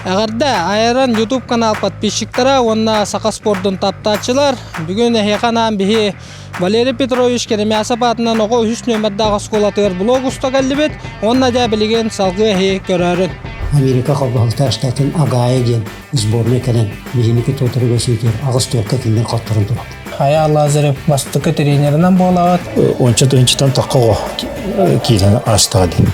Эҕэрдэ Айаран YouTube канал подписчиктара уонна саха спордун таптааччылар. Бүгүн эһиэхэ анаан биһи Валерий Петрович Керемясов аатынан оҕо үһүс нүөмэрдээх оскуолатыгар блог уста кэллибит уонна дьэ билигин салгыы эһи көрөөрүн. Америка холбоһуктаах штатын Агая диэн сборная кэлэн биһиники туотарыга сүүтүөр аҕыс түөркэ кинилэр хотторон турар. Хайа Лазарев бастакы тренеринэн буолаҕыт. Онча тыһынчытан тахха киирэн аастаҕа дии.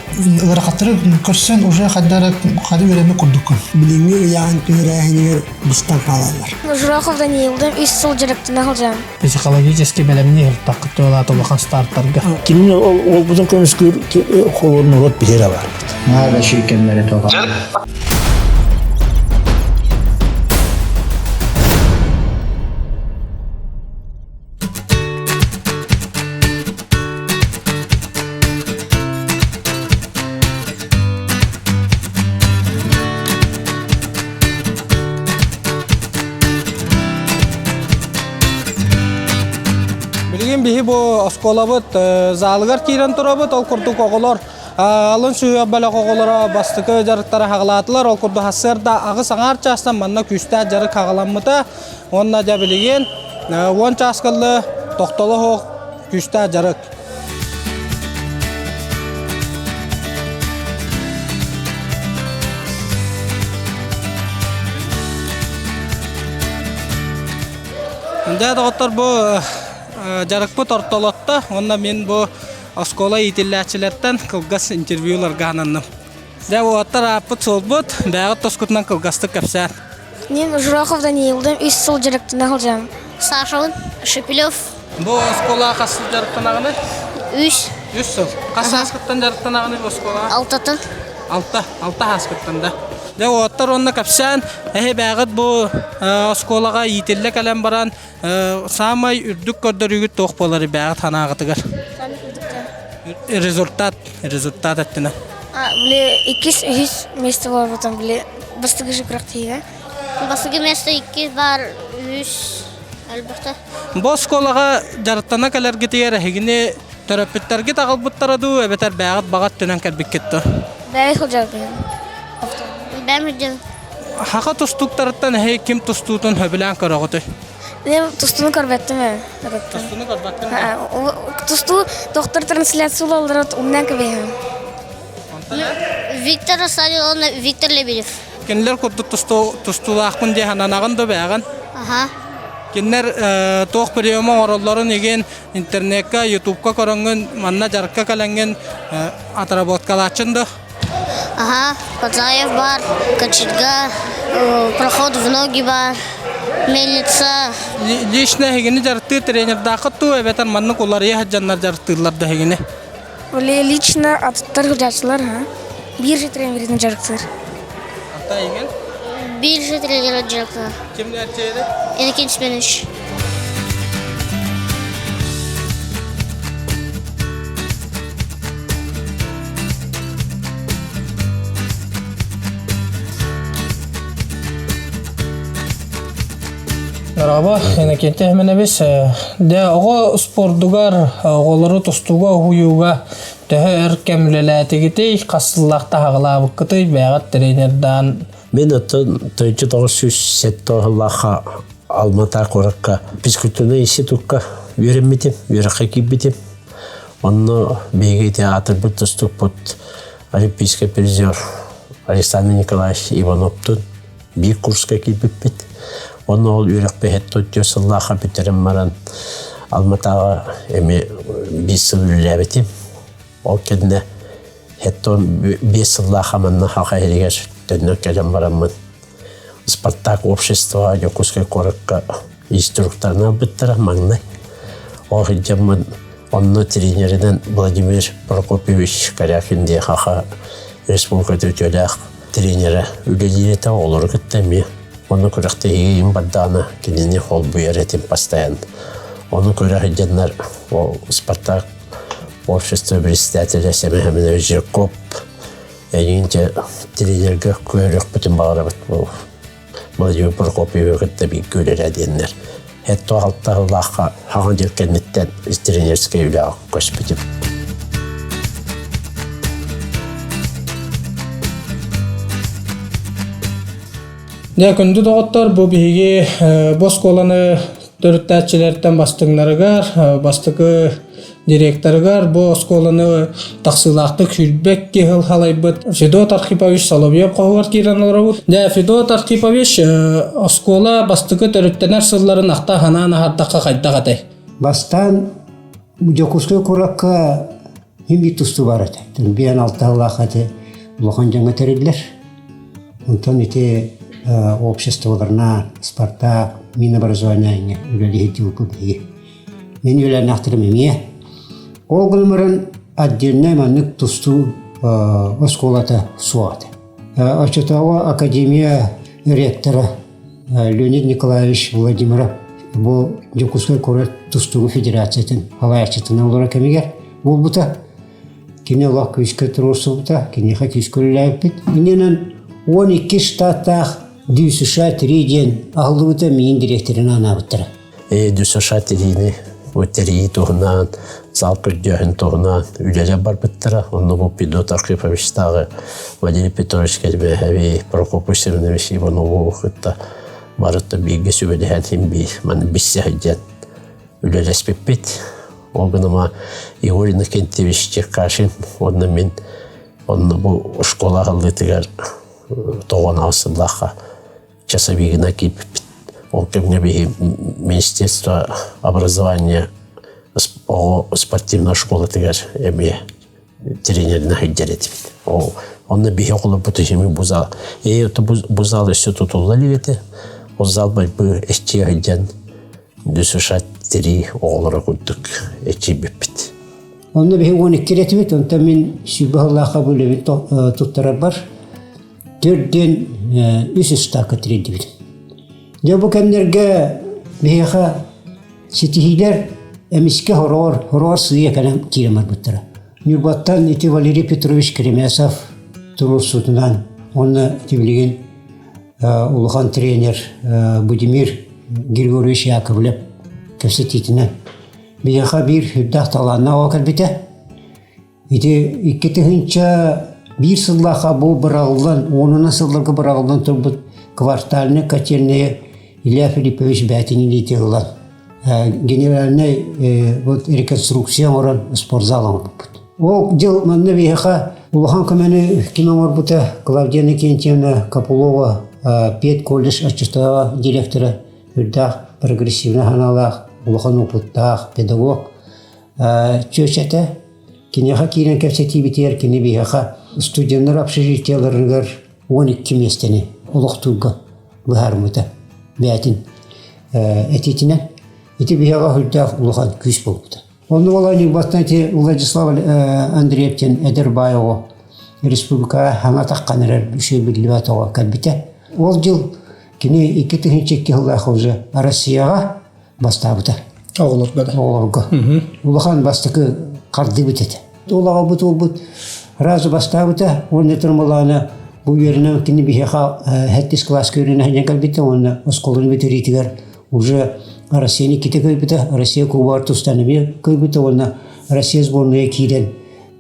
Ыарахаттары көрсөн уже хаддара хады үөрэммит курдуккун. Билиҥҥи ыйааһын түһэрээһинигэр быстан хаалаллар. Журахов Даниилдым үс сыл дьарыктана сылдьабын. Психологически бэлэмни ылтаххыт туолаата улахан стартарга. Кинини олбутун көмүскүүр холур норуот билэр бар. Наада ширкеннери тоға. Билигин биһи бу оскуолабыт залыгар киирэн турабыт. Ол курдук оҕолор алын сүһүөх бөлөх оҕолоро бастакы дьарыктары хаҕалаатылар. Ол курдук сарсыарда аҕыс аҥаар чаастан манна күүстээх дьарык хаҕаламмыта. Уонна дьэ билигин 10 чааскаллы тохтоло суох күүстээх дьарык. Дьэ, доҕоттор, бу дьарыкпыт ортолотто уонна мин бу оскуола иитиллээччилэртэн кылгас интервьюларга ананным. Дьэ, уолаттар ааппыт суолбут, бэйэҕит тускутунан кылгастык кэпсээн. Мин Журахов Даниилдым үс сыл дьарыктана сылдьабын. Сашабын Шепелев. Бу оскуола хас сыл дьарыктанаҕыный? Үс. Үс сыл. Хас сааскыттан дьарыктанаҕыный бу оскуолаҕа? Алтатын. Алта. Алта сааскыттан да. Дьэ, уолаттар уонна кэпсээн, эһи бэйэҕит бу оскуолаҕа иитиллэ кэлэн баран, саамай үрдүк көрдөрүүгүт туох буолар бэйэҕит санааҕытыгар? Результат, результат эттинэ. Били иккис, үһүс место буолбутум, били бастакы же күрэхтэһиигэ. Бастакы место иккис бар, үһүс элбэхтэ. Бу оскуолаҕа дьарыктана кэлэргитигэр эһигини төрөппүттэргит аҕалбыттара дуу, эбэтэр бэйэҕит баҕа өттүнэн кэлбиккит дуу? Бэйэ сылдьарбын. Бэйэм сылдьабын. Хаха тустууктарыттан эһи ким тустуутун сөбүлээн көрөҕүтүй? Мен тустууну көрбөттүм ээ. Тустууну көрбөттүм. Тустуу доктор трансляциялар умнан кэбиһэм. Виктор Савиловна Виктор Лебедев. Кинилэр курдук тустуулаахпын дии сананаҕын да бэйэҕин? Аха. Кинилэр туох приема оҥороллорун игин интернекка, ютубка көрөҥҥүн, манна дьарыкка кэлэҥҥин отработкалааччын да? Ага, Пацаев бар, кочерга, проход в ноги бар, мельница. Лично эһигини дьарыктыыр тренердааххыт дуу, эбэтэр маннык уларыйа сылдьаннар дьарыктыыллар да эһигини? Лично аттар сылдьааччылар, биир же тренерин дьарыктыыр. Ата эйигин? Биир же тренер дьарыктыыр. Ким эрчийэр? Иннокентий Семенович. Дорообо, Иннокентий Хименович. Дьэ, оҕо спордугар, оҕолору тустууга уһуйууга төһө өр кэм үлэлээтигитий, хас сыллаах таһаҕалаабыккытый, бэйэҕит тренердаан Мин оттон тыһыынча тоҕус сүүс сэттэ сыллаахха Алмата куоракка физкультурнай институкка үөрэммитим, үөрэххэ киирбитим. Онно биһиги ити аатырбыт тустукпут олимпийский призер Александр Николаевич Ивановтун биир курска киирбиппит. Онно ол үөрэхпиһэт түөрт сыллаахха бүтэрэн баран Алматаҕа эмиэ биир сыл үлэлээбитим. Ол кэннэ Хэттон биэс сыллаах манна Хаха иһигэр төннөн кэлэн бараммын Спартак обществоҕа Дьокуускай куоракка инструкторынан ылбыттара маҥнай. Ол сылдьаммын онно тренеринэн Владимир Прокопьевич Корякин диэн Хаха республиката үтүөлээх тренерэ үлэлиир этэ, оҕолору кытта эмиэ. Онно күрэхтэһиигэ бардаҕына кинини холбуйар этим постоянно. Ону көрө сылдьаннар ол Спартак общество председателя Семен Семенович Жирков эйигин дьэ тренергэ көрүөхпүтүн баҕарабыт бу Владимир Прокопьевы кытта бииргэ үлэлээ диэннэр хетто алта сыллаахха хаҥа дьыл кэнниттэн тренерскэй үлэҕэ көспүтүм. Дьэ, күндү доҕоттор, бу биһиги бу оскуоланы төрүттээччилэртэн бастыҥнарыгар, бастакы директорыгар бу оскуоланы тахсыылаахтык 22 сыл халайбыт Федот Архипович Соловьев хоһугар киирэн олоробут. Дьэ, Федот Архипович оскуола бастакы төрүттэнэр сылларын ахта санаан аһардахха хайдах этэй? Бастаан Дьокуускай куоракка мин биир тустуу баар этэ. Биэн алтаһылаах этэ улахан дьоҥҥо тэриллэр. Онтон ити обществоларына Спартак, Минобразование үлэлиһи диэбиппит биһиги. Мин үөлээннээхтэрим эмиэ. Ол гынан баран отдельнай маннык тустуу оскуолата суох этэ. Оччотооҕу академия ректора Леонид Николаевич Владимиров бу Дьокуускай куорат тустуугу федерациятын салайааччытынан олорор кэмигэр буолбута. Кини олох күүскэ туруорсубута, киниэхэ күүскэ үлэлээбиппит. Иннинэн 12 штаттаах ДЮСШ-3 диэн аһыллыбыта миин дириэктэрин анаабыттара. ДЮСШ тириини тэрийии туһунан, зал көрдөөһүн туһунан үлэлэр барбыттара. Онно бу Педот Архиповичтааҕы Валерий Петрович Кэрбээһэби, Прокопий Семенович Иванову кытта барыта бииргэ сүбэлэһэн иһин биир маны билсэ сылдьан үлэлэспиппит. Ол гыныма Егор Иннокентьевич Черкашин уонна мин онно бу школа аһыллыытыгар тоҕон аҕыс сыллаахха часовигына киирбиппит. Ол кэмҥэ биһи Министерство образования оҕо спортивнай школатыгар эмиэ тренеринэ сылдьар этибит. Онно биһи оҕолорбут ими бу зал. Ээ бу зал өссө тутулла илик этэ. Ол зал байбы эччиэ сылдьан ДЮСШ тирии оҕолоро курдук эчийбиппит. Онно биһи 12 этибит, онтон мин сүүрбэ сыллаахха бу үлэбин туттарарбар төрдүөн үс ыстаакка тириэрдибитим. Дьэ бу кэмнэргэ биһиэхэ ситиһиилэр эмискэ хороҕор, хороҕор сыыйа кэлэн киирэн барбыттара. Ньурбаттан ити Валерий Петрович Кремесов туруорсуутунан уонна ити билигин улахан тренер Будимир Григорьевич Яковлев кэпсэтиитинэн биһиэхэ биир сүрдээх талааннаах оҕо кэлбитэ. Ити 2001 сыллаахха бу быраҕыллан, уонунан сылларга быраҕыллан турбут квартальнай котельная Илья Филиппович бэйэтин илиитэ ылан генеральнай вот реконструкция оҥорон спортзал оҥорбуппут. Ол дьыл манна биһиэхэ улахан көмөнү ким оҥорбута Клавдия Иннокентьевна Копылова педколледж отчетового директора үрдээх прогрессивнай санаалаах улахан опыттаах педагог чүөчэтэ киниэхэ киирэн кэпсэтиибитигэр кини биһиэхэ студеннар общежитиеларыгар 12 миэстэни олохтуурга быһаарыммыта бэйэтин этиитинэн ити биһиэхэ сүрдээх улахан күүс буолбута. Онно буолан Ньурбаттан ити Владислав Андреев диэн эдэр баай оҕо республикаҕа саҥа таххан эрэр үчүгэй биллибэт оҕо кэлбитэ. Ол дьыл кини 2002 сыллаах уже Россияҕа бастаабыта. Оҕолорго да. Оҕолорго. Улахан бастакы хардыыбыт этэ. Ол аҕалбыт уолбут сразу бастаабыта уонна турмалаана бу үөрэнэн кини биһиэхэ сэттис кылааска үөрэнэ сылдьан кэлбитэ уонна оскуоланы бүтэриитигэр уже Россияны иккитэ кыайбыта, Россия кубогар тустан эмиэ кыайбыта уонна Россия сборная киирэн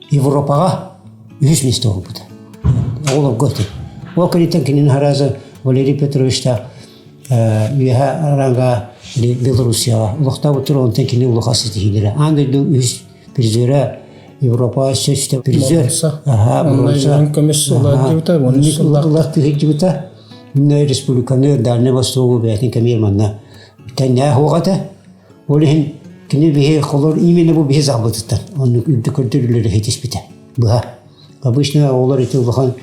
Европаҕа үһүс миэстэ буолбута. Оҕолорго ити. Ол кэнниттэн кинини сразу Валерий Петровичтаах үөһэ аранга Белоруссияҕа олохтообуттар онтон кини улахан ситиһиилэрэ. Аан дойду үһүс призера Европа сөстө призер. Аха, бронза. Көмүс ылар ылар кыһыйдыбыта. Республиканы Дальнай Востогу бэйэтин кэмиэр манна тэннээ хуоҕата. Ол иһин кини биһи холор именно бу биһи заҕбытыттан оннук үрдүк көрдөрүүлэри хитиспитэ. Быһа. Обычно оҕолор ити улахан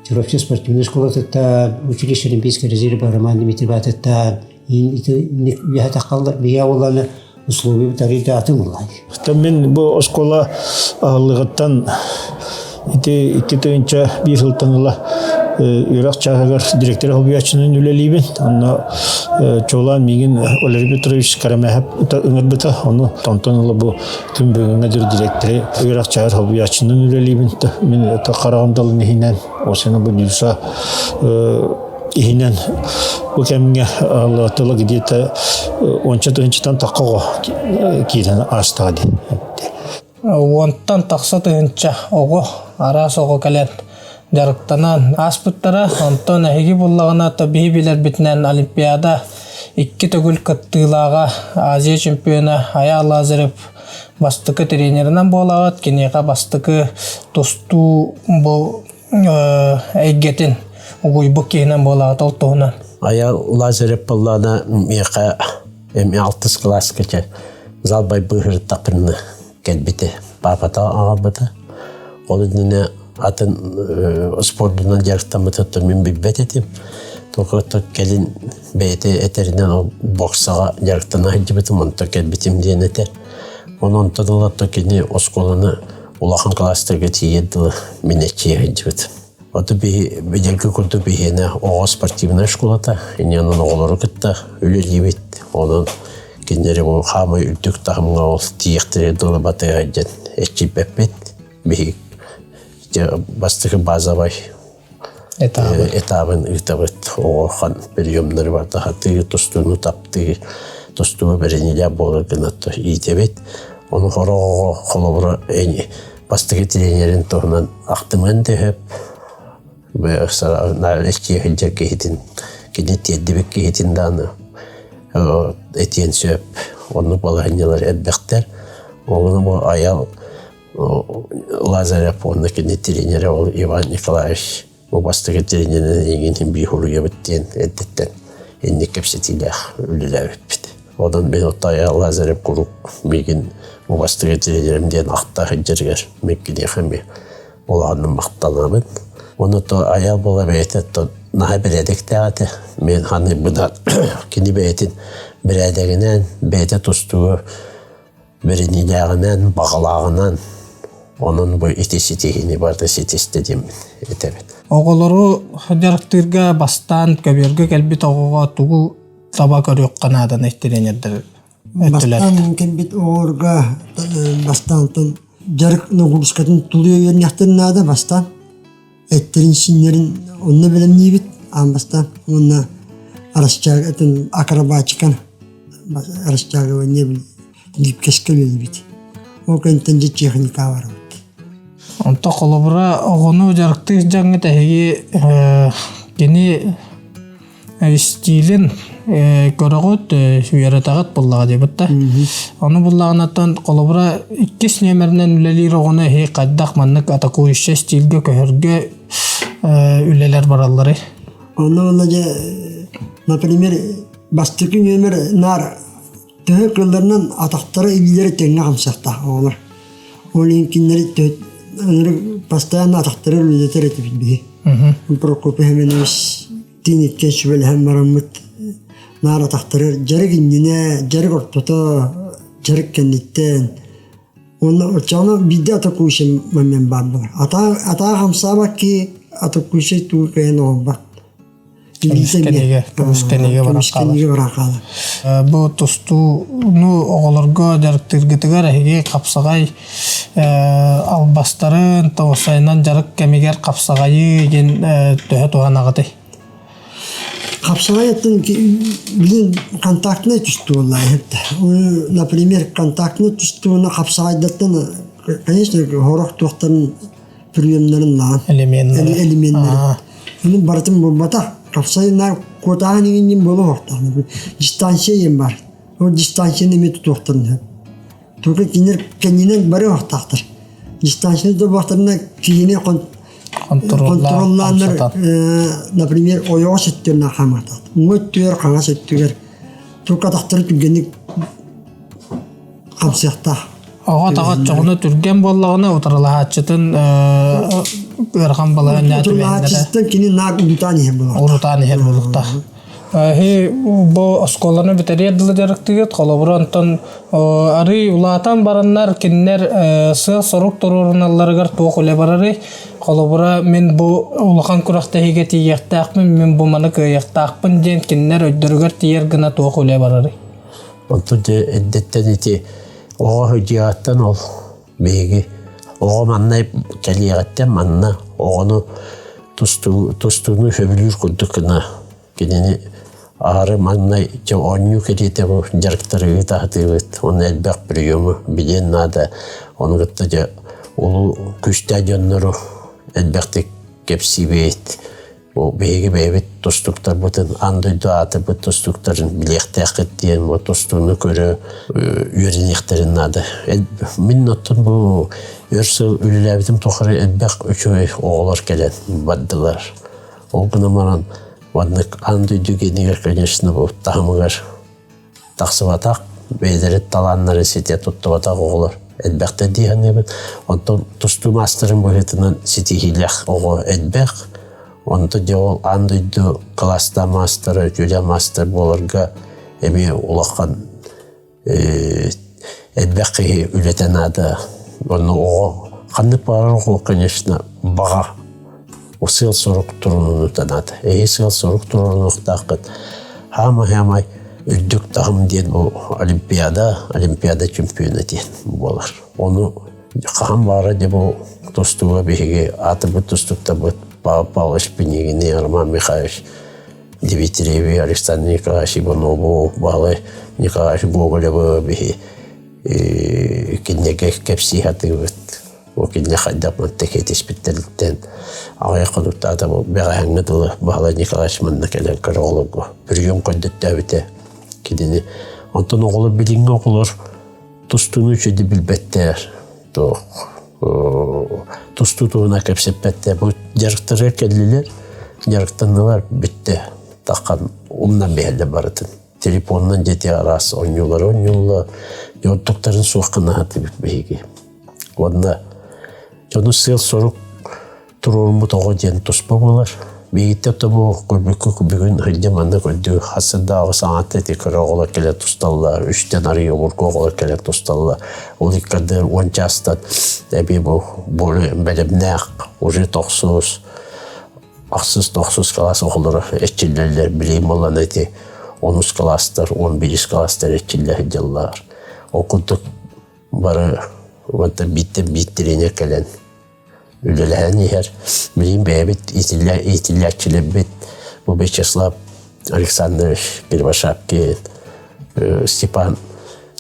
Чурапчы спортивнай школатыттан, училище Олимпийской резерва Роман Дмитриеватыттан үөһэ таххаллар биһи оҕолору условия тарыйда атын буллай. Мин бу оскуола аһыллыгыттан ити 2001 сылтан ыла үөрэх чааһыгар директор холбуйааччынан үлэлиибин. Онно чуолаан миигин Валерий Петрович Карамэһэп ыҥырбыта. Ону онтон ыла бу күн бүгүҥҥэ диэри директоры үөрэх чааһыгар холбуйааччынан үлэлиибин. Мин хараҕым далын иһинэн осена бу Нюса иһинэн бу кэмҥэ тыла где-то уонча тыһыынчаттан тахха оҕо киирэн аастаҕа диэн Уонтан тахса тыһыынча оҕо, араас оҕо кэлэн. дьарыктанан ааспыттара. Онтон эһиги буллаҕына то биһи билэрбитинэн Олимпиада икки төгүл кыттыылааҕа Азия чемпиона Айаал Лазарев бастакы тренеринэн буолаҕыт. Киниэхэ бастакы тустуу бу эйгэтин угуйбут киһинэн буолаҕыт ол туһунан. Айаал Лазарев буоллаҕына миэхэ эми алтыс кылааска зал байбыыһырыттахпына кэлбитэ. Паапата аҕалбыта. Ол иннинэ атын спордунан дьарыктаммытыттан мин билбэт этим. Только кэлин бэйэтэ этэринэн ол боксаҕа дьарыктана сылдьыбытым, онтон кэлбитим диэн этэр. Онон онтон ыла кини оскуоланы улахан класстарга тиийэн дылы мин эччийэ сылдьыбытым. Ото биһи бидэлги курдук биһиэнэ оҕо спортивнай школата, инньэ оҕолору кытта үлэлиибит. Онон кинилэри бу хаамай үрдүк таһымҥа ол тиийэхтэрэ дылы батыһа диэн эччийбэппит. Биһи бастакы базовай этабын ыытабыт. Оҕо хан приемнары барда хатыы, тустууну таптыы, тустууга бэриниилээх буолар гына иитэбит. Ону хорох оҕо холобура бастакы тренерин туһунан ахтымыан да сөп. Эччиэ сылдьар киһитин, кини тиэрдибит киһитин даҕаны этиэн сөп. Оннук балаһынньалар элбэхтэр. Ону бу Айал Лазарев уонна кини тренерэ ол Иван Николаевич бу бастакы тренеринэн эйигин биир суруйабыт диэн эрдэттэн инник кэпсэтиилээх үлэлээбиппит. Онон мин оттон Лазарев куруук миигин бу бастакы тренерим диэн ахта сылдьарыгар мин киниэхэ эмиэ улаханнык махтанабын. Ону то Айал буола бэйэтэ то наһаа бэрээдэктээх этэ. Мин ханыйбынан кини бэйэтин бэрээдэгинэн, бэйэтэ тустууга бэриниилээҕинэн, баҕалааҕынан онон бу ити ситиһиини барыта ситистэ диэммин этэбин. Оҕолору дьарыктыырга бастаан көбүөргэ кэлбит оҕоҕо тугу таба көрүөххэ нааданый тренердэр өттүлэр? Бастаан кэлбит оҕолорго бастаантан дьарык нагрузкатын тулуйа үөрэнэхтэрин наада бастаан эттэрин-сииннэрин онно бэлэмниибит аан бастаан уонна растягатын акробатиканы растягивание гибкэскэ үлэлиибит ол кэнниттэн дьэ техника барабыт Онто холобура оҕону дьарыктыыр дьаҥҥыт эһиги кини истиилин көрөҕүт, үөрэтэҕит буллаҕа диэбит да. Ону буллаҕынаттан холобура иккис нүөмэринэн үлэлиир оҕону эһиги хайдах маннык атакующай стилгэ көһөргө үлэлэр баралларый? Онно уонна дьэ, например, бастакы нүөмэр наар төһө кыалларынан атахтара илиилэрэ тэҥҥэ хамсахтаах оҕолор. Ол иһин кинилэри постоянно атахтары үлэлэтэр этибит биһи. Прокопий Семенович тииниттэн сүбэлэһэн бараммыт наар атахтарыгар дьарык иннинэ, дьарык ортото, дьарык кэнниттэн уонна оччоҕуна биирдэ атакующий момент баар буолар. Атаа, атаа хамсаабат киһи атакующий тугу кыайан оҥорбот. Көмүскэнигэ, көмүскэнигэ баран хаалар. Бу тустууну оҕолорго дьарыктыыргытыгар эһиги хапсаҕай албастарын, тоҕусайынан дьарык кэмигэр хапсаҕайы диэн төһө туһанаҕытый? Хапсаҕай аттын билин контактнай тустуу Например, контактнай тустууну хапсаҕайдартан, конечно, хорох туохтарын приемнарын лаан элеменнери элеменнери Bunu барытын булбата. Хапсайыннар куотааһын иҥиннин буола оһохтоох. Дистанция диэн бар. Ол дистанцияны эмиэ тутуохтарын сөп. Только кинилэр кэннинэн бары оһохтоохтор. Дистанцияны тутуохтарына киһини контроллааннар, например, ойоҕос өттүнэн хаамыахтаах. Уҥа өттүгэр, хаҥас өттүгэр только атахтары түргэнник хамсыахтаах. Оҕо атаҕа оччоҕуна түргэн буоллаҕына утарылаһааччытын ыарахан балаһыанньа Утарылаһааччытыттан кини наак урутаан иһэр буолуохтаах. Урутаан иһэр буолуохтаах. Эһи бу оскуоланы бүтэриэр дылы дьарыктыгыт, холобура онтон арый улаатан бараннар кинилэр сыал-сорук туруоруналларыгар туох үлэ барарый? Холобура мин бу улахан күрэхтэһиигэ тиийиэхтээхпин, мин бу маны кыайыахтаахпын диэн кинилэр өйдөрүгэр тиийэр гына туох үлэ барарый? Онтон дьэ эрдэттэн ити оҕо сылдьыаҕыттан ол биһиги оҕо манна кэлиэҕиттэн манна оҕону тустууну сөбүлүүр курдук гына кинини аһары маҥнай дьэ оонньуу кэриэтэ бу дьарыктары ыыта сатыыбыт уонна элбэх приему билиэн наада ону кытта дьэ улуу күүстээх дьоннору элбэхтик. кэпсиибит. Бу биһиги бэйэбит тустуктарбытын, аан дойду аатырбыт тустуктарын билиэхтээххит диэн бу тустууну көрө үөрэниэхтэрин наада. Мин оттон бу өр сыл үлэлээбитим тухары элбэх үчүгэй оҕолор кэлэн бардылар. Ол гынан баран маннык аан дойду киинигэр, конечно, бу таһымыгар тахсыбатах, бэйэлэрин талааннарын ситэ туттубатах оҕолор элбэхтэр дии саныыбын. Онтон тустуу маастарын быһыытынан ситиһиилээх оҕо элбэх. Онтон дьэ ол аан дойду кылаастаах маастара, үтүөлээх маастар буоларга эмиэ улахан элбэх киһи үлэтэ наада. Онно оҕо ханнык баҕарар оҕо, конечно, баҕа сыал-сорук турунунута наада. Эһи сыал-сорук турунуохтааххыт. Хаамай-хаамай үрдүк таһым диэн бу Олимпиада, Олимпиада чемпиона диэн буолар. Ону хаһан баара дьэ бу тустууга биһиги аатырбыт тустууктарбыт Павел Павлович Пинигини, Роман Михайлович Дмитриеви, Александр Николаевич Иванову, Баһылай Николаевич Гоголевы биһи кинилэргэ кэпсии сатыыбыт. Бу кинилэр хайдах манна кэтиспиттэриттэн аҕыйах хонуктаата бу бэҕэһээҥҥи дылы Баһылай Николаевич манна кэлэн көрө оҕолорго бүрүйэн көрдөттөөбүтэ кинини. Онтон оҕолор билиҥҥи оҕолор тустууну үчүгэйдик билбэттэр. Туох тустуу туһунан кэпсэппэттэр. Бу дьарыктарга кэллилэр, дьарыктаннылар бүттэ. Таххан умнан биһэллэр барытын. Телефонунан дьэти араас оонньуулары оонньуулла, дьонтуктарын суох гына сатыыбыт биһиги. Уонна дьону сыал-сорук туруоруммут оҕо диэн туспа буолар. Биһигиттэн да бу көрбүккэ бүгүн сылдьа манна көрдүү хасырдааҕы саҥата ити кыра оҕолор кэлэн тусталлар, үстэн арыый обургу оҕолор кэлэн тусталлар. Ол иккардыгар уон чаастан эбии бу бэлэмнээх уже тохсус ахсыс тохсус кылаас оҕолоро эрчиллэллэр. Билигин буоллаҕына ити онус кылаастар, он биирис кылаастар эрчиллэ сылдьаллар. Ол курдук бары уонтан бииртэн биир тренер кэлэн үлэлэһэн иһэр. Билигин бэйэбит иитиллээччилэрбит бу Вячеслав Александрович Кривошапкин, Степан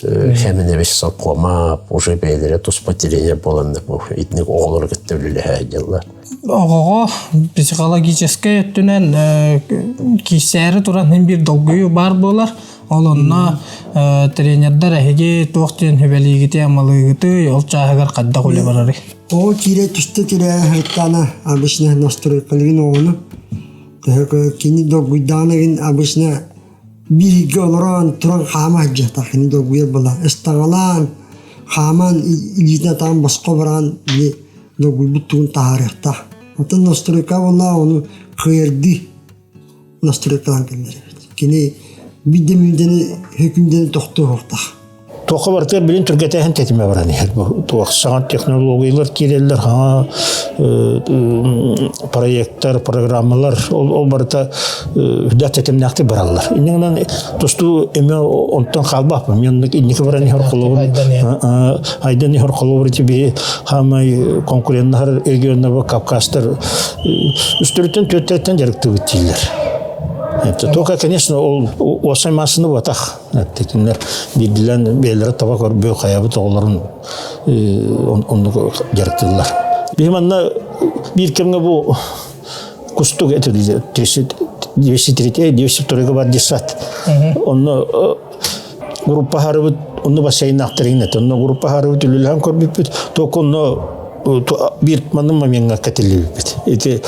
Хеминович Сокомап уже бэйэлэрэ туспа тренер буоланнар бу итинник оҕолору кытта үлэлэһэ сылдьаллар. Оҕоҕо психологическай өттүнэн киирсээри туран син биир долгуйуу баар буолар. Ол онно тренердэр эһиги туох диэн сүбэлиигитий-амалыыгытый, ол чааһыгар хайдах үлэ барарый? Оҕо киирэ түстэ киирэ сырыттаҕына обычно настройкалыгын оҕону төһө кини долгуйдаҕына игин обычно бииргэ олорон туран хаама сылдьыахтаах кини долгуйар буолла ыстаҥалаан хааман илиитин атаҕын босхо баран били долгуйбут тугун таһаарыахтаах оттон настройка буолла ону кыайардыы настройкалаан киллэрэбит кини биирдэ мүндэни хөкүндэни тохтуохтаах Туохха барытыгар билин түргэтээһин тэтимэ баран иһэр. Бу туох саҥа технологиялар киирэллэр, саҥа проекттар, программалар ол, ол барыта үрдээх тэтимнээхтик бараллар. Инньэ гынан тустуу эмиэ онтон хаалбаппын. Мен инники баран иһэр холобур айдан иһэр холобур ити биһи хаамай конкуреннаһар регионнар Кавказтар үстөрүттэн түөртэртэн дьарыктыыбыт дииллэр. Только, конечно, ол уосай массыны батах. Кинилэр биирдилэн бэйэлэрэ таба көрбү хайабыт оҕолорун оннук дьарыктыыллар. Биһи манна биир кэмҥэ бу кустук это 203 202 бар десант. Онно группа харыбыт онно бассейнаахтар иҥнэт. Онно группа харыбыт үлэлэһэн көрбүппүт. Только онно биир маннык момеҥҥа кэтиллибиппит. Ити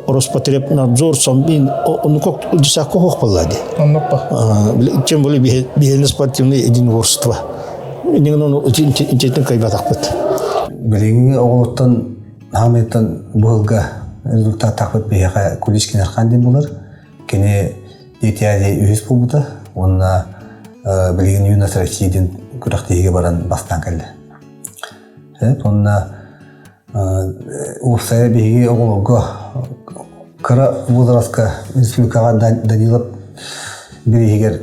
Роспотребнадзор сомбин оннук десакка хоох буолла ди. Оннук ба. Тем более биһиэнэ спортивное единоборство. Иннигин ону интетин кайбатахпыт. Билиҥҥи оҕолортон хаамыйтан бу сылга результаттаахпыт биһиэхэ Куличкин Архан диэн буолар. Кини DTI үһүс буолбута уонна билигин Юность России диэн күрэхтэһиигэ баран бастаан кэллэ. Уонна уопсайа биһиги оҕолорго кыра возрастка республикаҕа Данилов бирииһигэр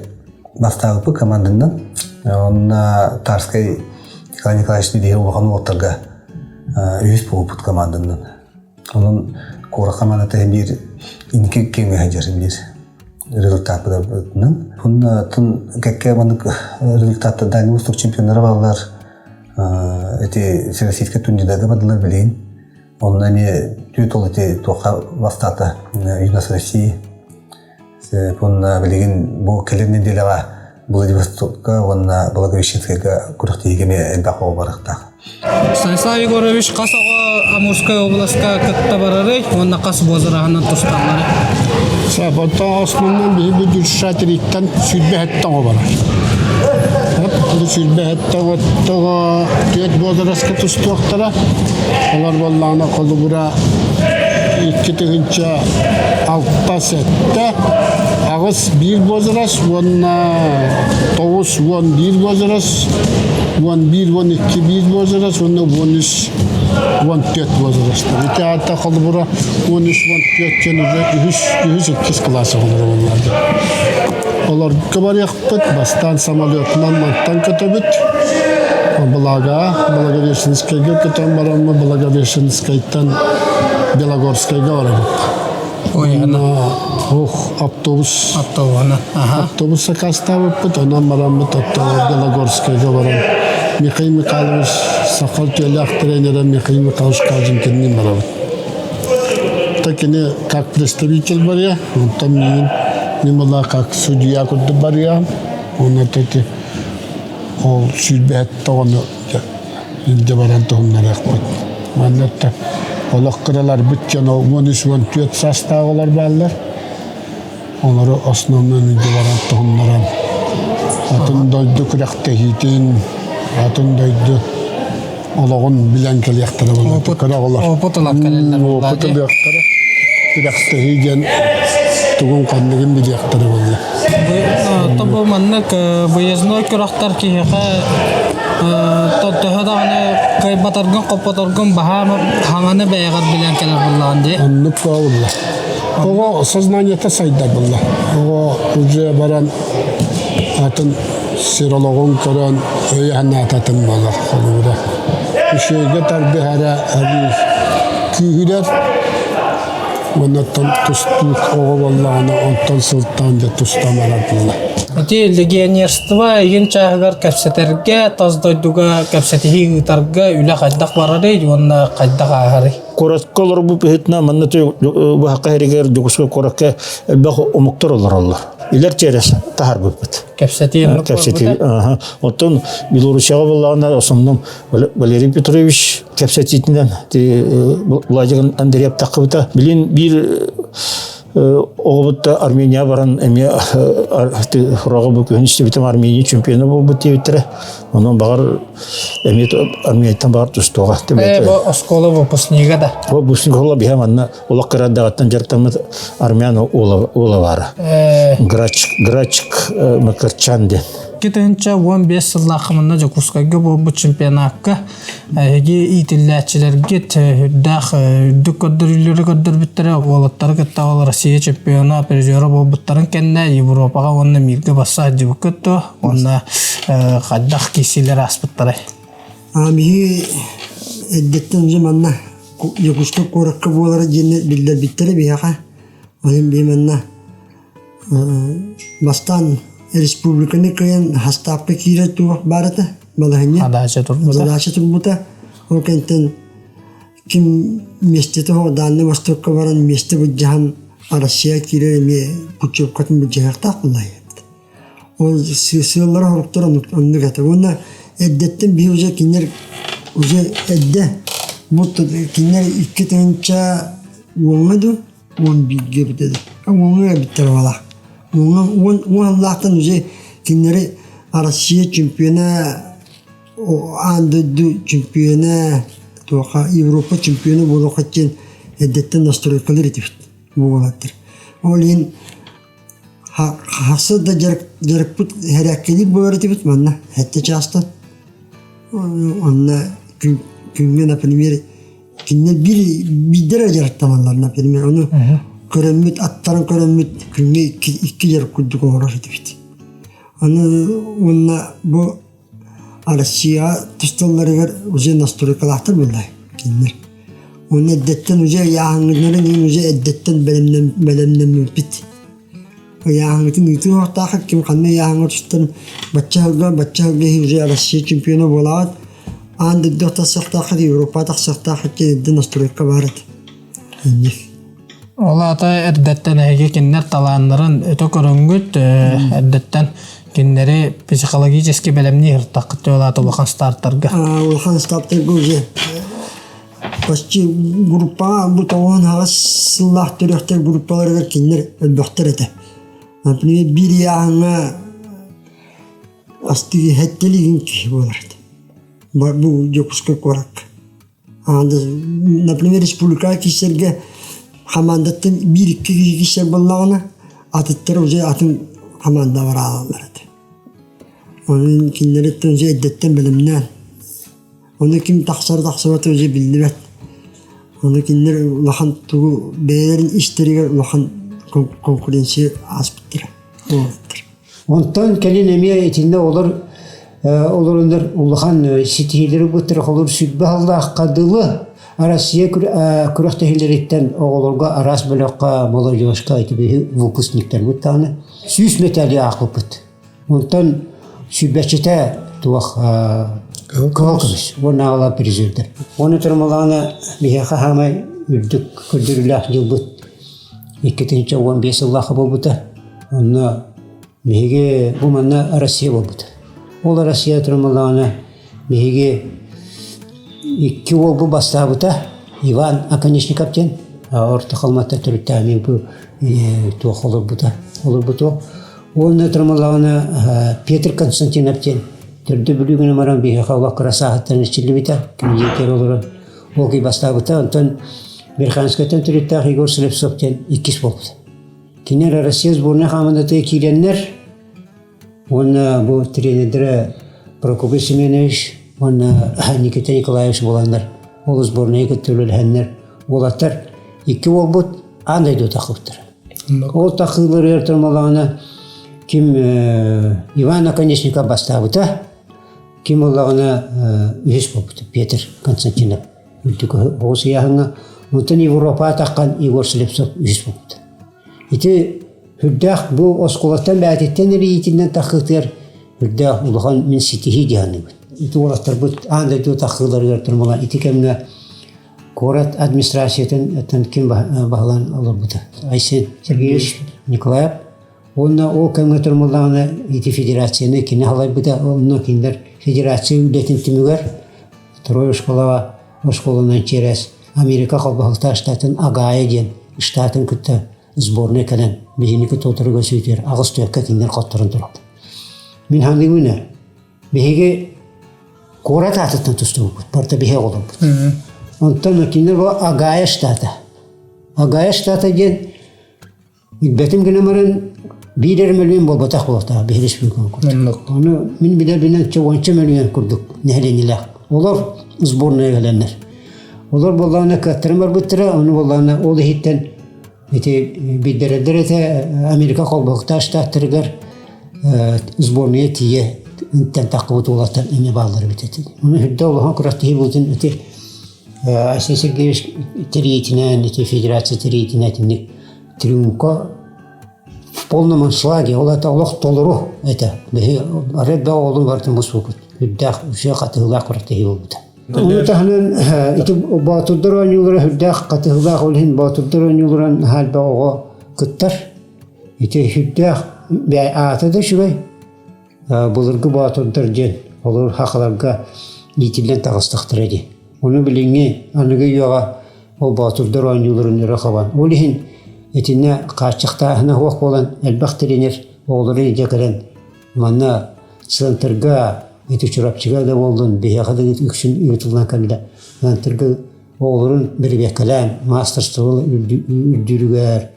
бастаабыппыт команданан. Онно Тарскай Николай Николаевич биһиги улахан уолаттарга үһүс буолбут команданан. Онон куорат командата биир инники киэҥ сылдьар биир результаттарынан. Онно кэккэ маннык результаттар Дальний Восток чемпионнара баллар эти Всероссийскай турнирдарга бардылар билигин. Онно эмиэ Түүт ол ити туохха бастаата Юнос России. Уонна билигин бу кэлин нэдиэлэҕэ Владивостокка уонна Благовещенскайга күрэхтэһиигэ эмиэ элбэх оҕо барыахтаах. Станислав Егорович хас оҕо Амурскай областка кытта барарый уонна хас возраһынан тусталларый? Онтон основном биһиги дюршатериттан сүүрбэ оҕо барар. Бу сүүрбэ оҕо түөрт возраска тустуохтара. Олор буоллаҕына холобура 2006-7 8 биир возраст уонна 9 11 возраст 11 12 биир возраст уонна 13 14 возрастар. Ити аата холобура 13 14 диэн уже үһүс үһүс иккис кылаас оҕолоро буоллар. Олорго барыахпыт, бастаан самолетунан мантан көтөбүт. Благо, Благовещенскайга көтөн бараммыт, Благовещенскайтан Белогорскайга барабыт. Уонна ох, автобус Автобуһунан. Аха. автобус сакаастаабыппыт, онон бараммыт Белогорскайга баран Михаил Михайлович саха үтүөлээх тренерэ Михаил Михайлович Каженкинниин барабыт. Та кини как представитель барыа, онтон миигин мин была как судья курдук барыам. Онно эти ол сүүрбэһэт тоҕону илдьэ баран туһуннарыахпыт. Манна олох кыраларбыт дьон 13-14 саастаах олор бааллар. Олору основной илдьэ баран туһуннаран атын дойду күрэхтэһиитин, атын дойду олоҕун билэн кэлиэхтэрэ буолла. Кыра оҕолор. Опыт ылан кэлэллэр буолла. Опыт ылыахтара. Күрэхтэһии диэн тугун ханныгын билиэхтэрэ буолла. Тобу маннык выездной күрэхтэр киһиэхэ төһө даҕаны кыайбатаргын хоппоторгун баһаам хаҥаны бэйэҕэр билэн кэлэр буоллаҕын дии. Оннук буолла. Оҕо сознаниета сайдар буолла. Оҕо уже баран атын сир олоҕун көрөн өйө санаататын буолар холобура. Үчүгэйгэ тардыһара эбии күүһүрэр уоннаттан тустуук оҕо буоллаҕына онтон сылтаан дьэ тустан барар буолла. Ити легионерство игин чааһыгар кэпсэтэргэ, тас дойдуга кэпсэтиһии ыытарга үлэ хайдах барарый уонна хайдах ааһарый? Куоракка олорбут быһыытынан манна быһахха иһигэр Дьокуускай куоракка элбэх омуктар олороллор. Илэр через таһарбыппыт. Кэпсэтии Кэпсэтии. Оттон Белоруссияҕа буоллаҕына основном Валерий Петрович кэпсэтиитинэн Владимир Андреев таххыбыта. Билин биир оҕобут да Армения баран эмиэ хураҕа бу күһүн истибитим Армения чемпиона буолбут диэбиттэрэ. Онон баҕар эмиэ Арменияттан баҕар тустуоҕа. Бу оскуола выпускнига да. Бу выпускник ола биһэ манна олох кырадаҕыттан дьарыктаммыт армян уола баара. Грач Грачик Макарчан диэн. 2015 сыллаахха манна Дьокуускайга буолбут чемпионакка эһиги иитиллээччилэргит үрдээх үрдүк көрдөрүүлэри көрдөрбүттэрэ уолаттары кытта ол Россия чемпиона призера буолбуттарын кэннэ Европаҕа уонна миргэ басса сылдьыбыккыт дуо уонна хайдах киирсиилэр ааспыттарай? Биһиги эрдэттэн уже манна Дьокуускай куоракка буолара диэн биллэрбиттэрэ биһиэхэ. Онон биһи манна Бастаан республиканы кыайан хастаапка киирэр туох баар этэ балаһыанньа. Задача турбута. Задача турбута. Ол кэнтэн ким миэстэтэ суох Дальнай Востокка баран миэстэ былдьаһан Россия киирэр эмиэ путевкатын былдьаһыахтаах буоллаҕа. Ол сыаллара соруктара оннук этэ. Уонна эрдэттэн биһи уже кинилэр уже эрдэ бу кинилэр 2010-ҥа дуу 11-гэ эбитэ да уоҥҥа эбиттэр буолаа уоҥҥа уон уон сыллаахтан уже кинилэри Россия чемпиона аан дойду чемпиона туохха Европа чемпиона буолуохха диэн эрдэттэн настройкалар этибит буолаттар ол иһин хахса да дьарыкпыт хэрээккэлиир буолар этибит манна сэттэ чаастан онно күҥҥэ например Кинилэр биир биирдэ эрэ дьарыктаналлар, например, ону көрөммүт, аттарын көрөммүт күҥҥэ икки, икки дьарык курдук оҥорор этибит. Аны уонна бу Россияҕа тусталларыгар уже настройкалаахтар буоллай кинилэр. Уонна эрдэттэн уже ыйааһыҥҥытын иһин уже эрдэттэн бэлэмнэммиппит. Ыйааһыҥҥытын ыытыы уохтаах ким ханна ыйааһыҥҥа тустан бачча сылга бачча сылга иһин уже Россия чемпиона буолаҕыт аан дойду тахсыахтааххыт Европаҕа тахсыахтааххыт диэн эрдэ настройка баар этэ. Инник. Ол аата эрдэттэн эһиги кинилэр талааннарын өтө көрөҥҥүт, эрдэттэн кинилэри психологически бэлэмнии сыртаххыт ол аата улахан стартарга. Улахан стартарга уже почти группаҕа бу тоҕуһун аҕыс сыллаах төрүөхтэр группаларыгар кинилэр элбэхтэр этэ. Например, биир ыйааһыҥҥа астыы сэттэлигин киһи буолар этэ. Бу Дьокуускай куоракка. Например, республикаҕа киирсэргэ хамаандаттан биир-икки киһи киирсэр буоллаҕына, атыттар уже атын хамаанда бараалаллар этэ. Онон кинилэриттэн уже эрдэттэн бэлэмнээн, ону ким тахсар тахсыбата уже биллибэт. Ону кинилэр улахан тугу бэйэлэрин истэригэр улахан конкуренция ааспыттара. Онтон кэлин эмиэ итиннэ олор олороннор улахан ситиһиилэри ылбыттара холобур сүрбэ сыллаахха дылы Россия күрэхтэһиилэриттэн оҕолорго араас бөлөххө молодежка ити биһи выпускниктарбыт даҕаны сүүс мэтээли аахпыппыт. Онтон сүүрбэччитэ туох кыһыл көмүс уонна аҕала призердэр. Оны турмалаана биһиэхэ хаамай үрдүк көрдөрүүлээх дьылбыт 2015 сыллаахха буолбута. Онно биһиги бу манна Россия буолбута. Ол Россия турмалаана биһиги икки уолбу бастаабыта Иван Оконешников диэн Орто Халыматтан төрүттээх бу туох олорбута олорбуту Уонна трамалаҕына Петр Константинов диэн төрдө Бүлүү баран биһиэхэ олох кыра сааһыттан эрчиллибитэ, кини олорон ол кий бастаабыта. Онтон Верхоянскайтан төрүттээх Егор Слепцов диэн иккис буолбута. Кинилэр Россия сборнай хамаандатыгар киирэннэр уонна бу тренердэрэ Прокопий Семенович уонна Никита Николаевич буоланнар ол сборнайы кытта үлэлэһэннэр уолаттар икки уолбут аан дойду таххыбыттара. Ол тахыыларыгар турмалаҕына ким Иван Оконешников бастаабыта, ким ыллаҕына үһүс буолбута Петр Константинов үрдүк оҕус ыйааһыҥҥа. Онтон Европаҕа таххан Егор Слепцов үһүс буолбута. Ити үрдээх бу оскуолаттан бээтиттэн эрийиитинэн таххытыгар үрдээх улахан мин ситиһии дии саныыбын. Ити уолаттарбыт аан дойду таххыыларыгар турмалаан ити кэмҥэ Куорат администрациятын ким баһылаан олорбута? Айсен Сергеевич Николаев. Уонна ол кэмҥэ турмаллаҕына ити федерацияны кини халайбыта. Онно кинилэр федерация үлэтин түмүгэр второй оскуолаҕа оскуоланан чиэрэс Америка холбоһуктаах штатын Агая диэн штатын кытта сборнай кэлэн биһини кытта утарыга сүүтүөр аҕыс түөккэ кинилэр хотторон тураллар. Мин саныыбын ээ, биһиги Куорат аатыттан тустубуппут, барыта биһи оҕолорбут. Онтон кинилэр бу Агая штата. Агая штата диэн билбэтим гынан баран биир эрэ мөлүйүөн буолбатах буолуохтаах биһи республика курдук. Ону мин билэрбинэн уонча мөлүйүөн курдук нэһилиэнньэлээх. Олор сборная кэлэннэр. Олор буоллаҕына кыаттаран барбыттара, ону буоллаҕына ол иһиттэн Ити биллэрэллэр этэ Америка холбоһуктаах штаттарыгар сборная тиийэ интэн таххыбыт уолаттар эмиэ бааллар эбит этэ. Ону үрдэ улахан күрэхтэһии буолтун ити Айсен Сергеевич тэрийиитинэн, ити федерация тэрийиитинэн итинник триумфка в полном аншлаге, ол это олох толору этэ. Биһи арай да оҕолун барытын муспуппут. Үрдээх үчүгэй хатыһыылаах күрэхтэһии буолбута. Ону таһынан ити боотурдар оонньуулара сүрдээх хатыһыылаах ол иһин боотурдар оонньууларын наһаа элбэх оҕо кыттар. Ити сүрдээх аата да үчүгэй. Былыргы боотурдар диэн олор хахаларга иитиллэн таҕыстахтара дии. Ону билиҥҥи аныгы үйэҕэ ол боотурдар оонньууларын өрө хабан. Ол иһин итиннэ хааччахтааһына суох буолан элбэх тренер оҕолору илдьэ кэлэн Манна центрга ити Чурапчыга да буоллун, биһиэхэ да үксүн ыытыллан кэллэ. Центрга оҕолорун бэрэбиэркэлээн маастарство үрдүүрүгэр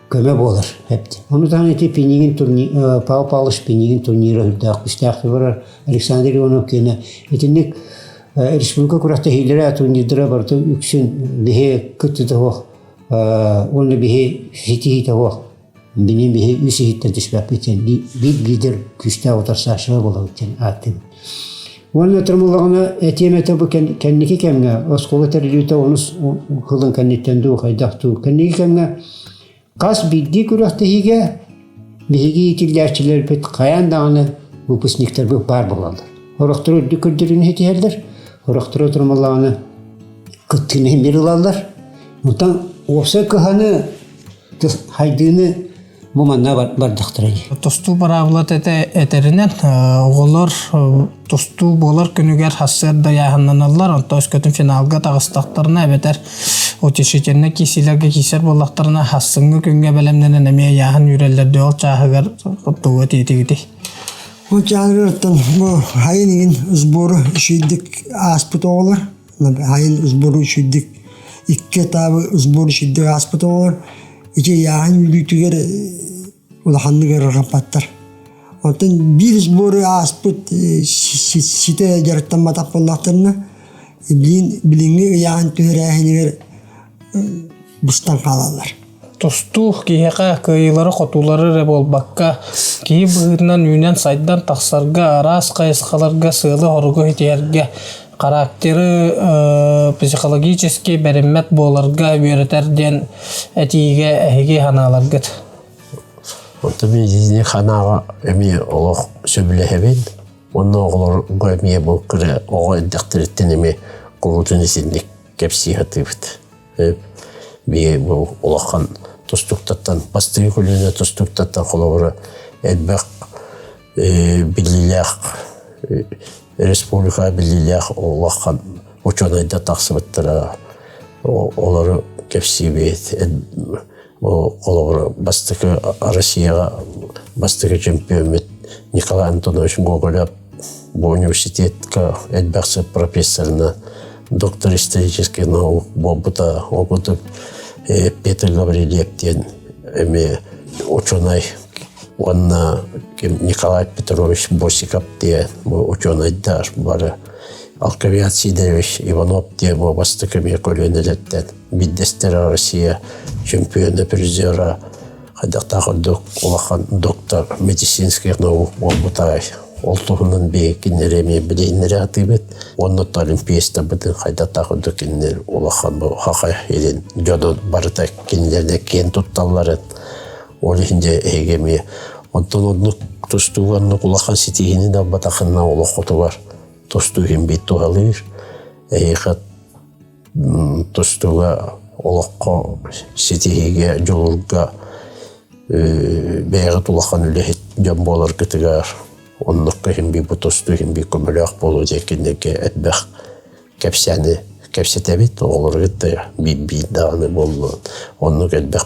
көмө буолар эбит. Ону таһынан ити Пинигин турнир, Павел Павлович Пинигин турнира үрдээх күүстээх барар. Александр Иванов киэнэ итинник республика күрэхтэһиилэрэ, турнирдара барыта үксүн биһи кыттыта суох уонна биһи ситиһиитэ суох Бини биһи үс иһиттэн түспэппит диэн биир лидер күүстээх утарсааччылар буолабыт диэн ааттыыбыт. Уонна турмуллаҕына этиэм этэ бу кэнники кэмҥэ оскуола тэриллиитэ онус сылын кэнниттэн дуу хайдах дуу кэнники кэмҥэ хас биирдии күрэхтэһиигэ биһиги иитиллээччилэрбит хайаан даҕаны выпускниктарбыт баар буолаллар. Сорохторо үрдүк көрдөрүүнү ситиһэллэр, сорохторо турмаллаҕына. кыттыыны иһин биир ылаллар. Онтон уопсай кыһаны хайдыыны бу манна бардахтара дии. Тустуу быраабылата этэринэн, оҕолор тустуу буолар күнүгэр сарсыарда ыйааһыннаналлар, онтон өскөтүн финалга таҕыстахтарына эбэтэр утешительнай киирсиилэргэ киирсэр буоллахтарына, сарсыҥҥы күҥҥэ бэлэмнэнэн эмиэ ыйааһын үүрэллэр дии, ол чааһыгар тугу этиитигитий? Ол чааһыгар бу хайын иҥин сбору үчүгэйдик ааспыт оҕолор, хайын сбору үчүгэйдик икки этабы сбор үчүгэйдик ааспыт оҕолор ити ыйааһын үүрүүтүгэр улаханнык ыарырҕаппаттар. Оттон биир сбору ааспыт ситэ дьарыктамматах буоллахтарына, билиҥҥи ыйааһын түһэрээһинигэр быстан хаалаллар. Тустуу киһиэхэ кыайыылары-хотуулары эрэ буолбакка, киһи быһыытынан үүнэн-сайдан тахсарга, араас хайысхаларга сыалы-соругу ситиһэргэ, характеры психологически бэриммэт буоларга үөрэтэр диэн этиигэ эһиги санааларгыт? Онтон мин итини санааҕа эмиэ олох сөбүлэһэбин. Уонна оҕолорго эмиэ бу кыра оҕо эрдэхтэриттэн эмиэ куруутун итинник кэпсии сатыыбыт. Биһи бу улахан тустуктартан бастакы көлүөнэ тустуктартан холобура элбэх биллиилээх республика биллиилээх улахан учуонайдар тахсыбыттара олору кэпсиибит холобура бастакы Россияҕа бастакы чемпиоммут Николай Антонович Гоголев бу университетка элбэх сыл профессорынан доктор исторических наук буолбута ол курдук Петр Гаврильев диэн эмиэ учуонай уонна Николай Петрович Босиков диэн бу учуонайдар бары Алкавиат Сидорович Иванов диэн бу бастакы эмиэ көлүөнэлэртэн биирдэстэрэ Россия чемпиона призера хайдахтаах ордук улахан доктор медицинских наук буолбутай ол туһунан биһиги кинилэри эмиэ билиһиннэри сатыыбыт уонна олимпиецтарбытын хайдахтаах ордук кинилэр улахан бу хахай илин дьону барыта кинилэринэн киэн тутталларын ол иһин дьэ эһиги эмиэ онтон оннук тустууга оннук улахан ситиһиини да ылбатаххына олоххутугар тустуу иһин биир туһалыыр эһиэхэ тустууга олоххо ситиһиигэ дьулуурга бэйэҕит улахан үлэһит дьон буоларгытыгар оннукка иһин биир бу тустуу иһин биир көмөлөөх буолуо диэн кинилэргэ элбэх кэпсээни кэпсэтэбит оҕолоргут да биир биир даҕаны буоллун оннук элбэх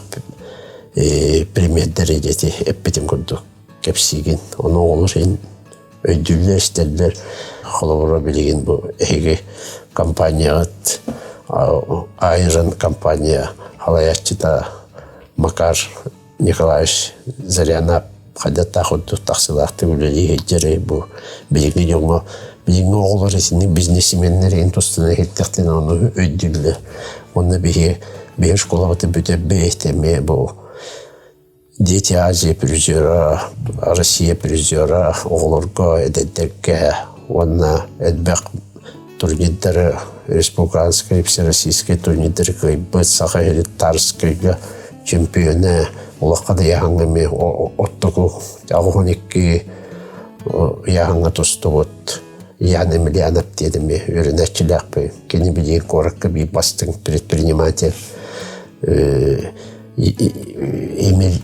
примердэри ити эппитим курдук кэпсиигин ону оҕолор иһин өйдүүллэр истэллэр холобура билигин бу эһиги компанияҕыт Айрон компания салайааччыта Макар Николаевич Зарянов хайдаттаах курдук тахсыылаахтык үлэлии сылдьарый бу билиҥҥи дьоҥҥо билиҥҥи оҕолор итинник бизнесменнэр иһин тустан иһиттэхтэринэ ону өйдүүллэр уонна биһиги биһиги школабытын бүтэрбит эмиэ бу Дети Азии призера, Россия призера оҕолорго, эдэрдэргэ уонна элбэх турнирдары республиканскай, всероссийскай турнирдары кыайбыт Саха сирин Тарскайга чемпиона улахан ыйааһыҥҥа эмиэ оттоку 82 ыйааһыҥҥа тустубут Ян Емельянов диэн эмиэ үөрэнээччилээхпин. Кини билигин куоракка биир бастыҥ предприниматель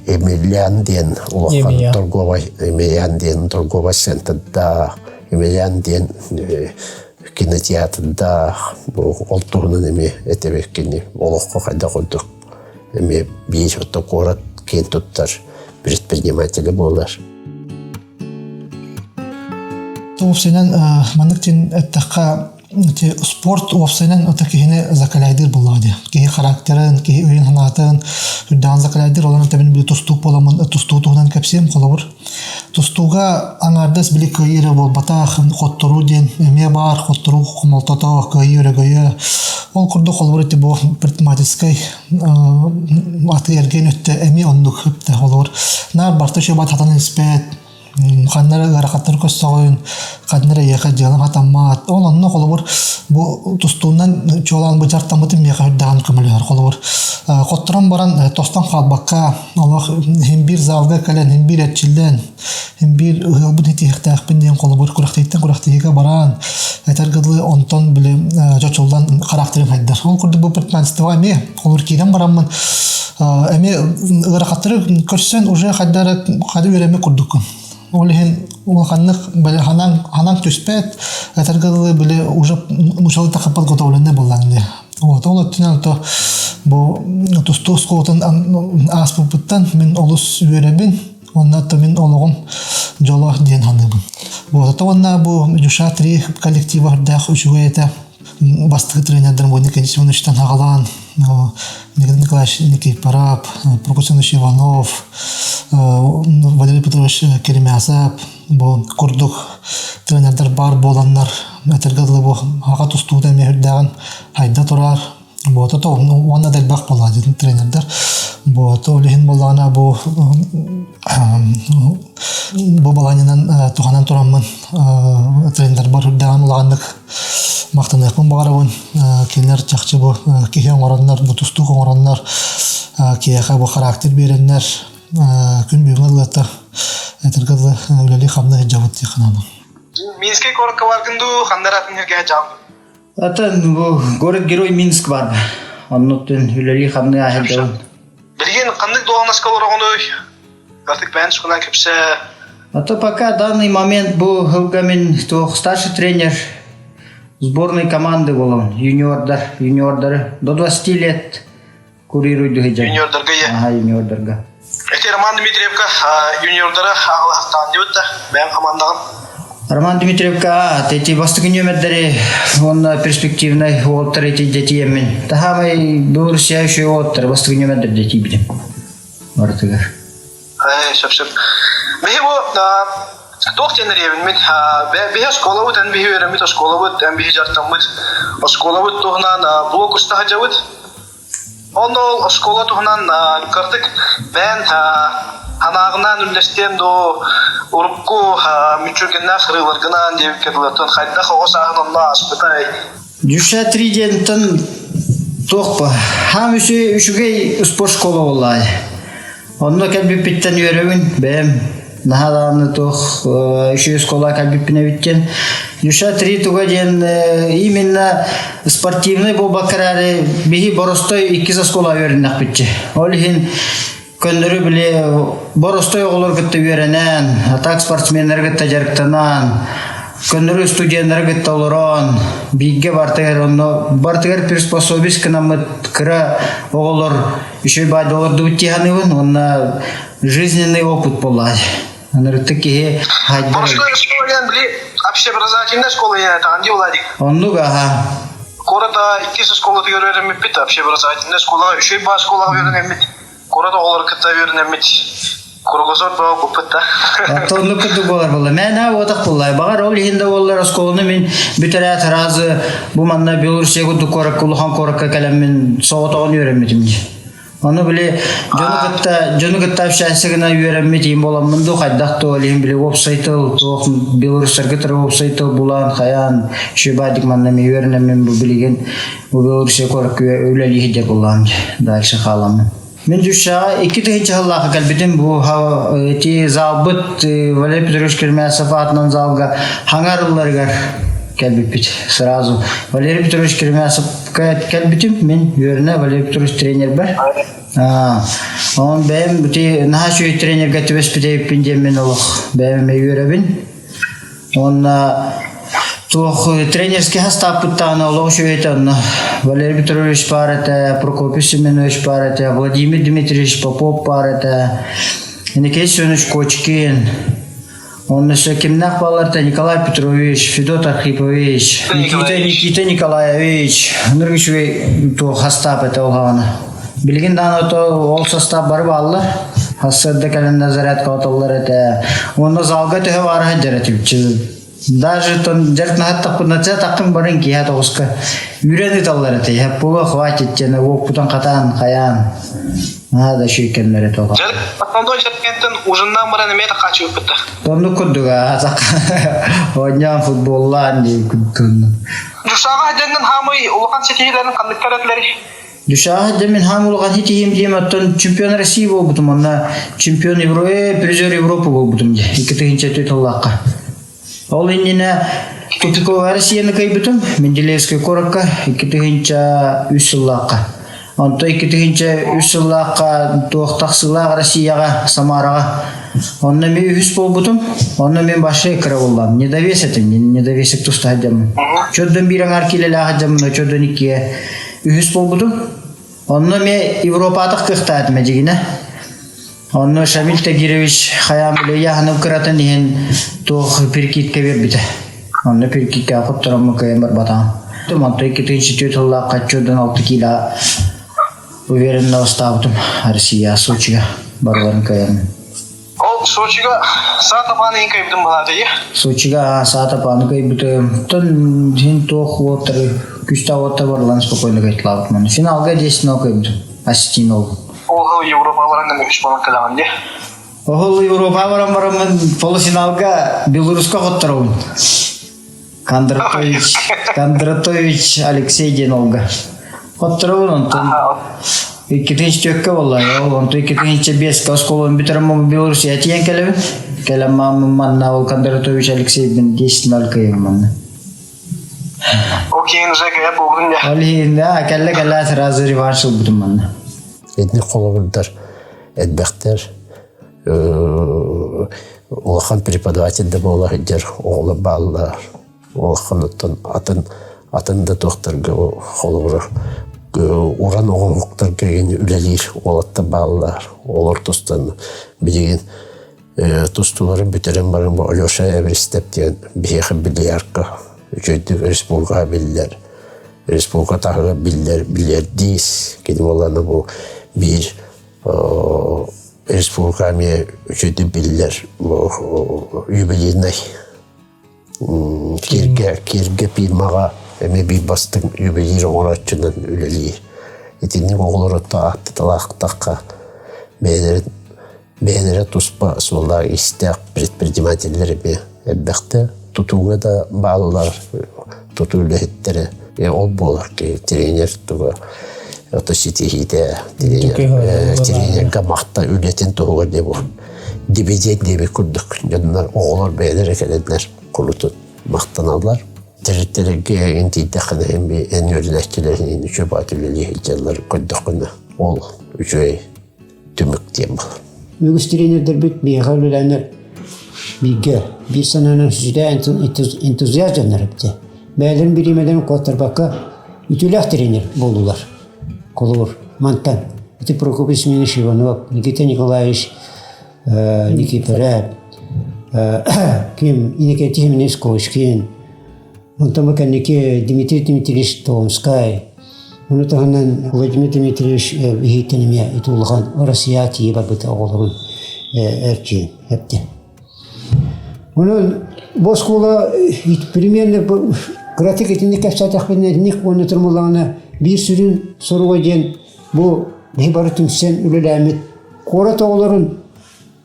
Емельян диэн улахан торговай Емельян диэн торговай центрдаах Емельян диэн кинотеатрдаах бу ол туһунан эмиэ этэбит кини олоххо хайдах курдук эмиэ биир отто куорат киэн туттар предпринимателэ буолар. Уопсайынан маннык диэн эттэххэ ити спорт уопсайынан ото киһини закаляйдыыр буоллаҕа дии. Киһи характерын, киһи өйүн санаатын үрдэҕин закаляйдыыр. Онон тэбин били тустуук буоламмын тустуу туһунан кэпсиэм. Холобур, тустууга аҥаардас били кыайыы эрэ буолбатах, хотторуу диэн эмиэ баар, хотторуу хомолтото, кыайыы өрөгөйө. Ол курдук холобур ити бу предпринимательскай атыы эргиэн өттө эмиэ оннук. Холобур, наар барта үчүгэй хатан испэт. Ханна эрэ ыарахаттары көрсөҕүн, ханна эрэ эйиэхэ дьыалаҥ хатаммат. Ол онно холобур бу тустуунан чуолаан бу дьарыктаммытым миэхэ үрдэҕин көмөлөһөр. Холобур хотторон баран тостон хаалбакка олох иһин биир залга кэлэн, иһин биир эрчиллэн, иһин биир ыһыалбын итиһиэхтээхпин диэн холобур күрэхтэһииттэн күрэхтэһиигэ баран этэргэ дылы онтон били чочуллан характерым хайдар. Ол курдук бу предпринимательствоҕа эмиэ холобур киирэн бараммын эмиэ ыарахаттары көрсөн уже хайда эрэ хады үөрэммит курдуккун. Ол иһин улаханнык били ханаан ханаан түспэт, этэргэ дылы били уже мучалы подготовленный буоллаҥ дии. Вот ол өттүнэн то бу тустуу оскуолатын ааспыппыттан мин олус үөрэбин уонна то мин олоҕум дьоло диэн саныыбын. Вот уонна бу Душа 3 коллектива үрдээх үчүгэй этэ. Бастакы тренердэрим Владимир Семеновичтан аҕалаан Николай Николаевич Никифоров, Прокопий Иванович Иванов, Валерий Петрович Керемясов бу курдук тренердэр баар буоланнар этэргэ дылы бу аҕа тустуута эмиэ үрдээҕин хайда турар. Буота то уонна да элбэх буолла тренердэр. Буота ол иһин буоллаҕына бу бу балаанньанан туһанан тураммын тренердэрбэр үрдээҕин улаханнык махтаныахпын баҕарабын. Кинилэр чахчы бу киһи оҥороннор, бу тустуук оҥороннор, киһиэхэ бу характер биэрэннэр күн бүгүҥҥэ дылыта этэргэ дылы үлэлии-хамныы сылдьабыт дии санаабын. Минскэй куоракка баргын дуу, ханна эрэ атын сиргэ сылдьаҕын? Атын бу город-герой Минск бар. Оннуттан үлэлии-хамныы сылдьабын. Билигин ханнык дуоһунаска олороҕунуй? Артык бэйэн тускунан кэпсээ. А то пока данный момент бу сылга мин туох старший тренер сборной команды буолабын. Юниордар, юниордары до 20 лет курируйду сылдьабын. Юниордарга е. Ага, юниордарга. Эти Роман Дмитриевка юниордары аҕалаһахтаан дебит да, бэйэм командаҕын. Роман Дмитриевка эти бастакы нүөмэрдэри уонна перспективнай уолаттар эти дэтиэммин. Таһаамай Белоруссия үчүгэй уолаттар бастакы нүөмэрдэр дэтиибитим. Барытыгар. Сөп сөп. Биһи бу туох диэн эриэбин мин биһи оскуолабыт эн биһи үөрэммит оскуолабыт эн биһи дьарыктаммыт оскуолабыт туһунан блок уста сылдьабыт. Онно ол оскуола туһунан кырдык бэйэн санааҕынан үллэстиэн дуу урукку мүччүргэннээх сырыыларгынан диэбиккэ дылы хайдах оҕо сааһын онно ааспытай? Душа 3 диэнтэн туох ба хаам үчүгэй спорт школа буоллаай. Онно кэлбиппиттэн үөрэбин бэйэм наһаа даҕаны туох үчүгэй школа кэлбиппин эбит диэн. Душа 3 туга диэн именно спортивный буолбакка эрээри биһи боростой иккис оскуола үөрэннэхпитчи. Ол иһин көннөрү били боростой оҕолор кытта үөрэнэн, а так спортсменнары кытта дьарыктанан, көннөрү студеннары кытта олорон, бииргэ бартыгар онно бартыгар приспособись гынаммыт кыра оҕолор үчүгэй баайда олордубут дии саныыбын уонна жизненный опыт буолла. Анырытык киһи хайдах Боростой школа диэн били общеобразовательная школа диэн этаҕын дии Владик? Оннук аха. Куорат иккис оскуолатыгар үөрэммиппит, общеобразовательная школаҕа үчүгэй баа школаҕа үөрэнэммит, куорат оҕолору кытта үөрэнэммит, кругозор бөҕө куппут да. Оттон оннук курдук буолар буолла. Мээнэ уотах буолла. Баҕар ол иһин да буоллар оскуоланы мин бүтэрээт сразу бу манна Белоруссия курдук куоракка улахан куоракка кэлэммин соҕотоҕун үөрэммитим дии. Ону били дьону кытта дьону кытта общайся гына үөрэммит иһин буоламмын дуу хайдах дуу ол иһин били уопсай тыл туох белорустарга турар уопсай тыл булан хайаан шибадик манна ми үөрэнэммин бу билигин бу Белоруссия куоракка үлэлии сылдьар буоллаҕым дальше хааламмын. Мин Дюшаҕа 2000 сыллаахха кэлбитим бу ити залбыт Валерий Петрович Кермясов аатынан залга хаҥарылларыгар кэлбиппит сразу. Валерий Петрович Кермясов кэлбитим мин үөрэнэ Валерий Петрович тренербэр. Онон бэйэм бути наһаа үчүгэй тренергэ түбэспит диэммин олох бэйэм эмиэ үөрэбин. Уонна туох тренерский састааппыттаҕына олох үчүгэй этэ онно. Валерий Петрович баар этэ, Прокопий Семенович баар этэ, Владимир Дмитриевич Попов баар этэ, Николай Семенович Кочкин, Онно өссө кимнээх бааллар Николай Петрович, Федот Архипович, Никита, Никита Николаевич, ынырык үчүгэй туох састаап этэ ол хаҕана. Билигин даҕаны ото ол састаап бары бааллар. Сарсыарда кэлэннэр зарядка отоллор этэ. Уонна залга төһө баара сылдьар этибит. Даже тон дьарык наһаттахпытына чэ таххын барын киэһэ тоҕуска үүрэн ыыталлар этэ. Иһэ буолуо хватит диэн уоппутун хатаан хайаан. Наһаа да үчүгэй кэмнэр этэ оҕо. Основной дьарыктан ужиннаан баран эмиэ такаачыыппыт да. Оннук курдук аа оонньоон футболлаан диэн курдук. Дюшаҕа дьэннэн хаамый улахан ситиһиилэрин ханныктар этилэрий? Дюшаҕа дьэ мин хаам улахан ситиһиим диэм оттон чемпион России буолбутум онно чемпион Европы призер Европы буолбутум дии 2004 сыллаахха. Ол иннинэ Тупиковая Россияны кыайбытым Менделеевскай куоракка 2003 сыллаахха. Онто 2003 сыллаахха туох тахсыылаах Россияҕа Самараҕа онно эмиэ үһүс буолбутум. Онно мин большой кыра буоллам. Недовес этим, недовесик туста сылдьаммын. Чөрдөн биир аҥаар киилэлээх сылдьаммын, чөрдөн иккигэ үһүс буолбутум. Онно эмиэ Европаатах кыахтаатым эдьигинэ. Онно Шамиль Тагирович хайаан бile яһаным кыратын иһин туох перекидка биэрбитэ. Онно перекидка хоттороммун кыайан барбатаҕым. Онто 2004 сыллаахха чордон 6 киилэ уверенно бастаабытым Россия Сочига барыларын кыайан. Ол Сочига саа тапааны иһин кыайбытым быһаатыйы? Сочига саа тапааны кыайбытым. Тон иһин туох уоттары күстээх уоттар барыларын спокойно кыайталаабытым. Финалга 10-0 кыайбытым. Астин ол. Ол Европа баран үс балан кэлэҕин дии. Ол Европа баран бараммын полуфиналга Беларуска хотторобун. Кондратович, Кондратович Алексей диэн олга. Хотторобун онтон 2004-кө буолла. Ол онтон 2005-кэ оскуоланы бүтэрэн Белоруссия тиийэн кэлэбин. Кэлэн манна ол Кондратович Алексейбин 10-0 кыайым манна. Ол киһин уже кэлэ буолбутун дьэ. Ол иһин да кэллэ кэлэ сразу реванш ылбытым манна. Итини холобурдар элбэхтэр улахан преподаватель да буола сылдьар оҕолор бааллар. Улахан оттон атын атын да туохтарга холобура уран оҥоһуктарга үлэлиир уолаттар бааллар. Олор тустан билигин тустууларын бүтэрэн баран бу Алеша Эверстеп диэн биһиэхэ бильярдка үчүгэйдик республикаҕа биллэр республика таһыгар биллэр бильярдист кини буоллаҕына бу биир республика эмиэ үчүгэйдик биллэр бу юбилейнай Киргэ, Киргэ пиирмаҕа эмиэ биир бастыҥ юбилейр оҥорооччунан үлэлиир. Итинник оҕолор отто ааттаталаахтахха бэйэлэрин бэйэлэрэ туспа суоллаах истээх предпринимателлэр эмиэ элбэхтэ. Тутууга да бааллар тутуу үлэһиттэрэ. Ол буолар ки тренер туга ото ситиһиитэ тренер тренергэ махта үлэтин туһугар диэ бу дивиденд диэбит курдук дьоннор оҕолор бэйэлэрэ кэлэннэр курутун махтаналлар тэрилтэлэргэ эн тиийдэххинэ эн үөрэнээччилэрин үчүгэй баҕа үлэлии сылдьаллар көрдөххүнэ ол үчүгэй түмүк диэн буолар. Үгүс тренердэрбит биһиэхэ үлэлээннэр бииргэ биир санаанан сүдэ энтузиаст дьоннор эбитэ. Бэйэлэрин бириэмэлэрин куоттарбакка үтүөлээх тренер буоллулар. Холобур, мантан ити Прокопий Семенович Иванов, Никита Николаевич Никифоров, ким Иннокентий Семенович Кочкин, онтон бу кэнники Дмитрий Дмитриевич Томскай, ону таһынан Владимир Дмитриевич иһиттэн эмиэ ити улахан Россия тиийэ барбыта оҕолорун эрчийэн эптэ. Онон бу оскуола примерно кыратык итинник кэпсээтэхпинэ итинник уонна турмуллаҕына биир сүрүн соруга диэн бу биһи бары түмсэн үлэлээммит куорат оҕолорун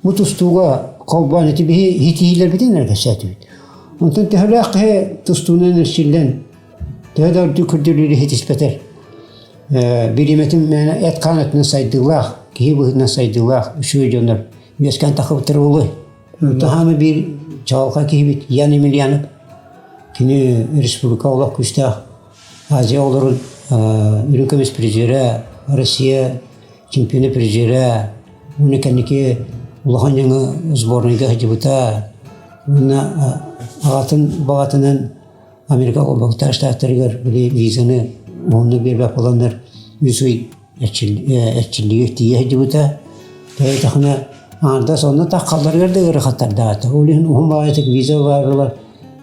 бу тустууга холбоон ити биһи иһитиилэрбитин эрэ кэпсээтибит. Онтон төһөлөөх киһи тустуунан эрчиллэн төһө да үрдүк көрдөрүүнү ситиспэтэр бириэмэтин мээнэ эт-хаан өттүнэн сайдыылаах, киһи быһыытынан сайдыылаах үчүгэй дьоннор үөскээн тахсыбыттара буолуой. Таһаама биир чаҕылхай киһибит Ян Емельянов. Кини республика олох күүстээх Азия оҕолорун үрүҥ көмүс призерэ, Россия чемпиона призерэ, уонна кэнники улахан дьоҥҥо сборнайга сылдьыбыта. Уонна аҕатын баҕатынан Америка Холбоһуктаах Штаттарыгар били визаны уһуннук биэрбэт буоланнар үс ый эрчиллиигэ тиийэ сылдьыбыта. Тэйтэхинэ аҥардас онно таххалларыгар да ыарахаттардаата. Ол иһин уһун баҕайытык виза баарылар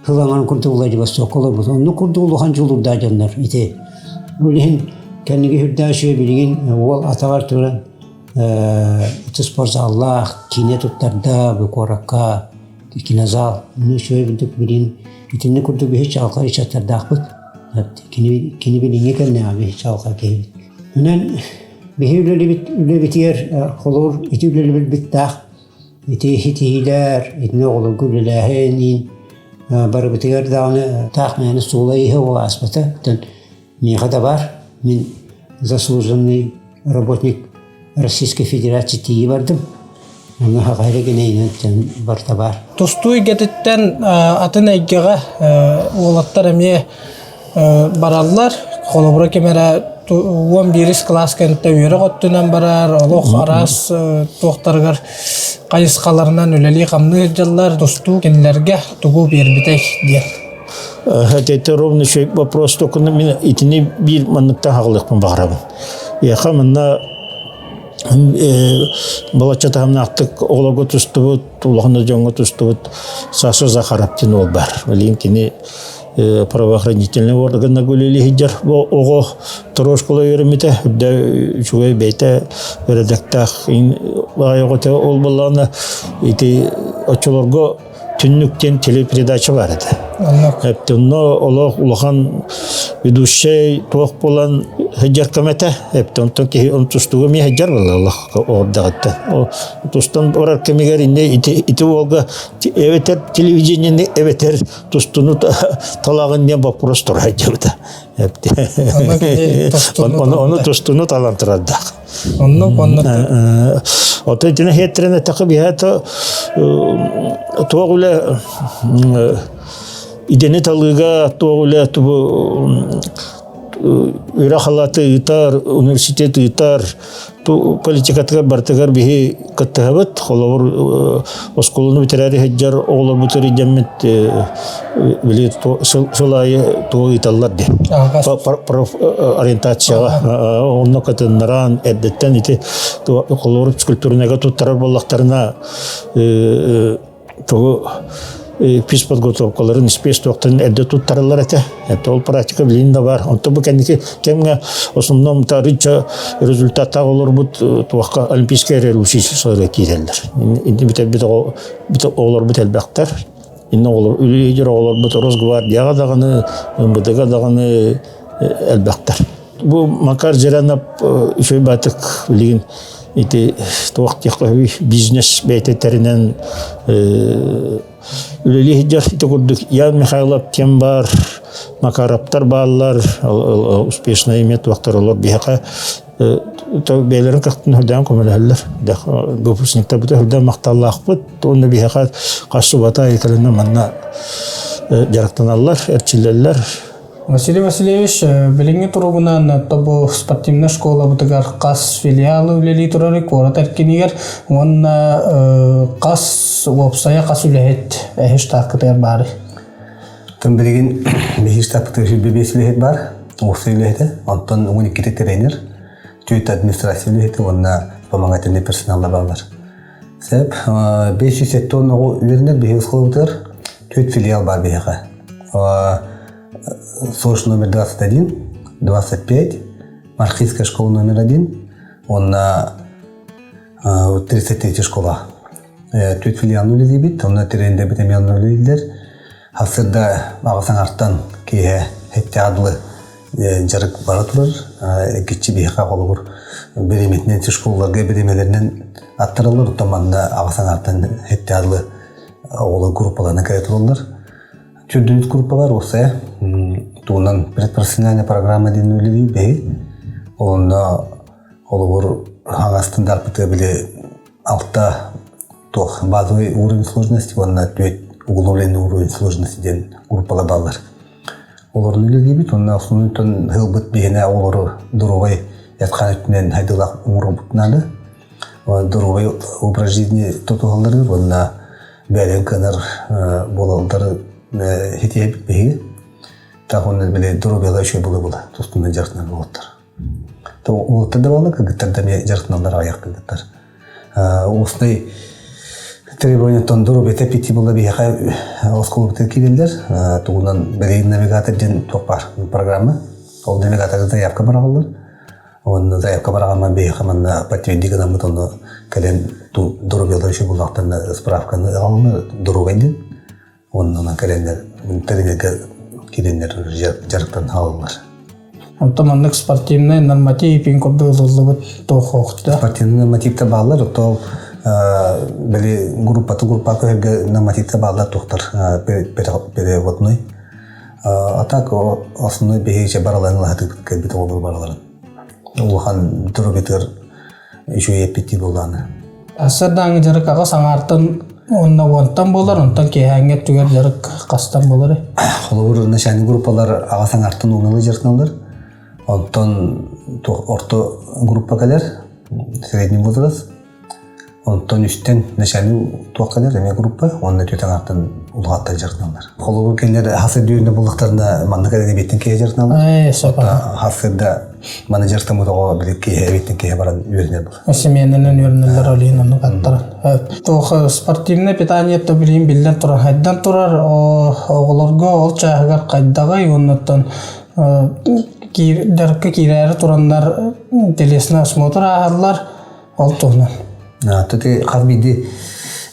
сыл курдук Владивостокка олорбут. Оннук курдук улахан дьулуурдаах дьоннор ити. Ол иһин кэнники үрдээх үчүгэй билигин уол атаҕар туран ити спортзаллаах киинэ туттарда бу куоракка кинозал. Ону үчүгэй курдук билигин итинник курдук биһи чаҕылхай ыччаттардаахпыт. Кини кини билиҥҥи кэмнээҕи биһи чаҕылхай киһибит. Онон. Биһи үлэлибит үлэбитигэр холобур ити үлэлибиттээх ити ситиһиилэр, итини оҕолорго үлэлээһин барыбытыгар даҕаны таах мээнэ суола иһэ ол ааспата. Оттон миэхэ да бар, мин заслуженный работник Российской Федерации тиийи бардым. Онно хаҕа гинэйинэн барта бар. Тустуу эйгэтиттэн атын эйгэҕэ уолаттар эмиэ бараллар. Холобура ким эрэ 11 кылаас кэнниттэн үөрэх өттүнэн барар, олох араас туохтарыгар хайысхаларынан үлэлии-хамныы сылдьаллар. Тустуу кинилэргэ тугу биэрбитэй диэн. Это ровно еще вопрос только мин итини биир манныктан хаҕылыахпын баҕарабын. Яха манна балачча таһымнаахтык оҕолорго тустубут, улахан да дьоҥҥо тустубут Саша Захаров диэн уол бар. Билигин кини правоохранительный органнарга үлэлии сылдьар оҕо второй школа үөрэммитэ үрдэ үчүгэй бэйэтэ бэрэдэктээх оҕото ол буоллаҕына ити оччолорго түннүк диэн телепередача бар этэ. Онно олох улахан ведущай туох буолан сылдьар кэм этэ. Онтон киһи тустууга эмиэ сылдьар буолла олох ордаҕыттан. Тустан барар кэмигэр инне ити ити уолга эбэтэр телевидениени эбэтэр тустууну талаҕын диэн боппуруос тура сылдьыбыта. Ону тустууну талан турардаах. Оннук оннук. Ото итини хиэттерин эттэххэ биһээто туох үлэ идэни талыыга туох үлэ тубу үөрэх халааты ыытар, университет ыытар, политикатыгар барытыгар биһи кыттыһабыт. Холобур, оскуоланы бүтэрээри сылдьар оҕолорбутугар идэммит били сыл аайы тугу ыыталлар диэн. Ориентацияҕа онно кытыннаран эрдэттэн ити холобур физкультурныйга туттарар буоллахтарына тугу физподготовкаларын спецтуохтарын эрдэ туттараллар этэ. Это ол практика билин да бар. Онто бу кэнники кэмҥэ основном тарыча результаттаах олорбут туохха олимпийскай революция киирэллэр. Инни бүтэрбит оҕолорбут элбэхтэр. Инне оҕолор үлэлиир оҕолорбут Росгвардияҕа даҕаны, МВД-га даҕаны элбэхтэр. Бу Макар Жиранов үчүгэй баатык билигин ити туох диэххэ бизнес бэйэтэ тэринэн үлэлии сылдьар ити курдук Ян Михайлов кем бар, Макаровтар бааллар, успешный эмиэ туохтар олор биһиэхэ бэйэлэрин кыахтын үрдээн көмөлөһөллөр. Выпускниктарбыт үрдээн махталлаахпыт уонна биһиэхэ хас субата айы кэлэннэр манна дьарыктаналлар, эрчиллэллэр. Василий Васильевич, билиҥҥи туругунан тобу спортивнай школабытыгар хас филиалы үлэлии турар куорат эркинигэр уонна хас уопсайа хас үлэһит эһи штаккытыгар баарый? Тон билигин биһи штабпытыгар 25 үлэһит бар, уопсай үлэһитэ, онтон 12 тренер, түөрт администрация үлэһитэ уонна вспомогательный персоналлар бааллар. Сөп, 570 оҕо үөрэнэр биһиги оскуолабытыгар түөрт филиал бар биһиэхэ. СОЖ номер 21, 25, Мархийская школа номер 1, уонна 33 школа. Түөрт филиалны үлэлиибит, онно тренердэрбит эмиэ онно үлэлииллэр. Сарсыарда аҕыс аҥартан киэһэ сэттэ дылы дьарык бара турар. Иккиччи биһиэхэ холобур бириэмэтинэн школаларга бириэмэлэринэн аттараллар, оттон манна аҕыс аҥартан сэттэ дылы оҕолор группаларынан кэлэ тураллар. Түрдүнүт группалар уопсайа тугунан предпрофессиональная программа диэн үлэлиир бэһи. Онно холобур хаҥас стандартпытыгар били алта туох базовый уровень сложности уонна түөрт углубленный уровень сложности диэн группалар бааллар. Олорун үлэлиибит уонна основной ыһылбыт биһиэнэ оҕолору доруобай эт-хаан өттүнэн хайдылаах оҥоробут наада. Доруобай образ жизни тутуһалларыгар уонна бэйэлэрин кыанар буолаллары ситиһэбит биһиги. Так уонна били доруобуйалара үчүгэй буола-буола тустууна дьарыктанар буолуохтар. Уолаттар да буолла, кыргыттар да эмиэ дьарыктаналлар аҕыйах кыргыттар. Устный требованиеттан доруобуйата пяти буолла биһиэхэ оскуолабытыгар киирэллэр. Тугунан билигин навигатор диэн туох баар программа. Ол навигаторга заявка быраҕаллар. Уонна заявка бараҕамман биһиэхэ манна подтверди гынаммыт онно кэлэн доруобуйалара үчүгэй буоллахтарына справканы ылаллар доруобай диэн. Уонна онон кэлэннэр тренергэ киирэннэр дьарыктан хаалаллар. Онтон маннык спортивный норматив пин курдук ылыллыбыт туох Спортивный нормативтар бааллар, оттон били группаты группа көһөргө нормативтар бааллар туохтар переводной. А так основной биһиги бараларын лаһатык кэлбит оҕолор бараларын. Улахан дробитер үчүгэй эппиттии буоллааны. Сардаҥы дьарык аҕа саҥаартан уонна уонтан буолар, онтон киэһээҥҥи өттүгэр дьарык хастан буолар? Холобур, начальник группалар аҕа саҥаартан уоналы дьарыктаналлар. Онтон орто группа кэлэр, средний возраст. Онтон үстэн начальник туох кэлэр, эмиэ группа, уонна түөт аҥаартан улааттар дьарыктаналлар. Холобур, кинилэр хас өйдүүрүнэ буллахтарына маннык эрэ эбиэттэн киһи дьарыктаналлар. Хас да маны дьарыктаммыт оҕо били киһи эбиэттэн киһи баран үөрэнэр буолар. Семенинэн үөрэнэллэр олиин оннук аттаран. Туох спортивное питание то билин биллэн турар хайдан турар оҕолорго ол чааһыгар хайдаҕый уоннаттан дьарыкка киирээри тураннар телесный осмотр ааһаллар Ол туһунан. Тути хас биирдии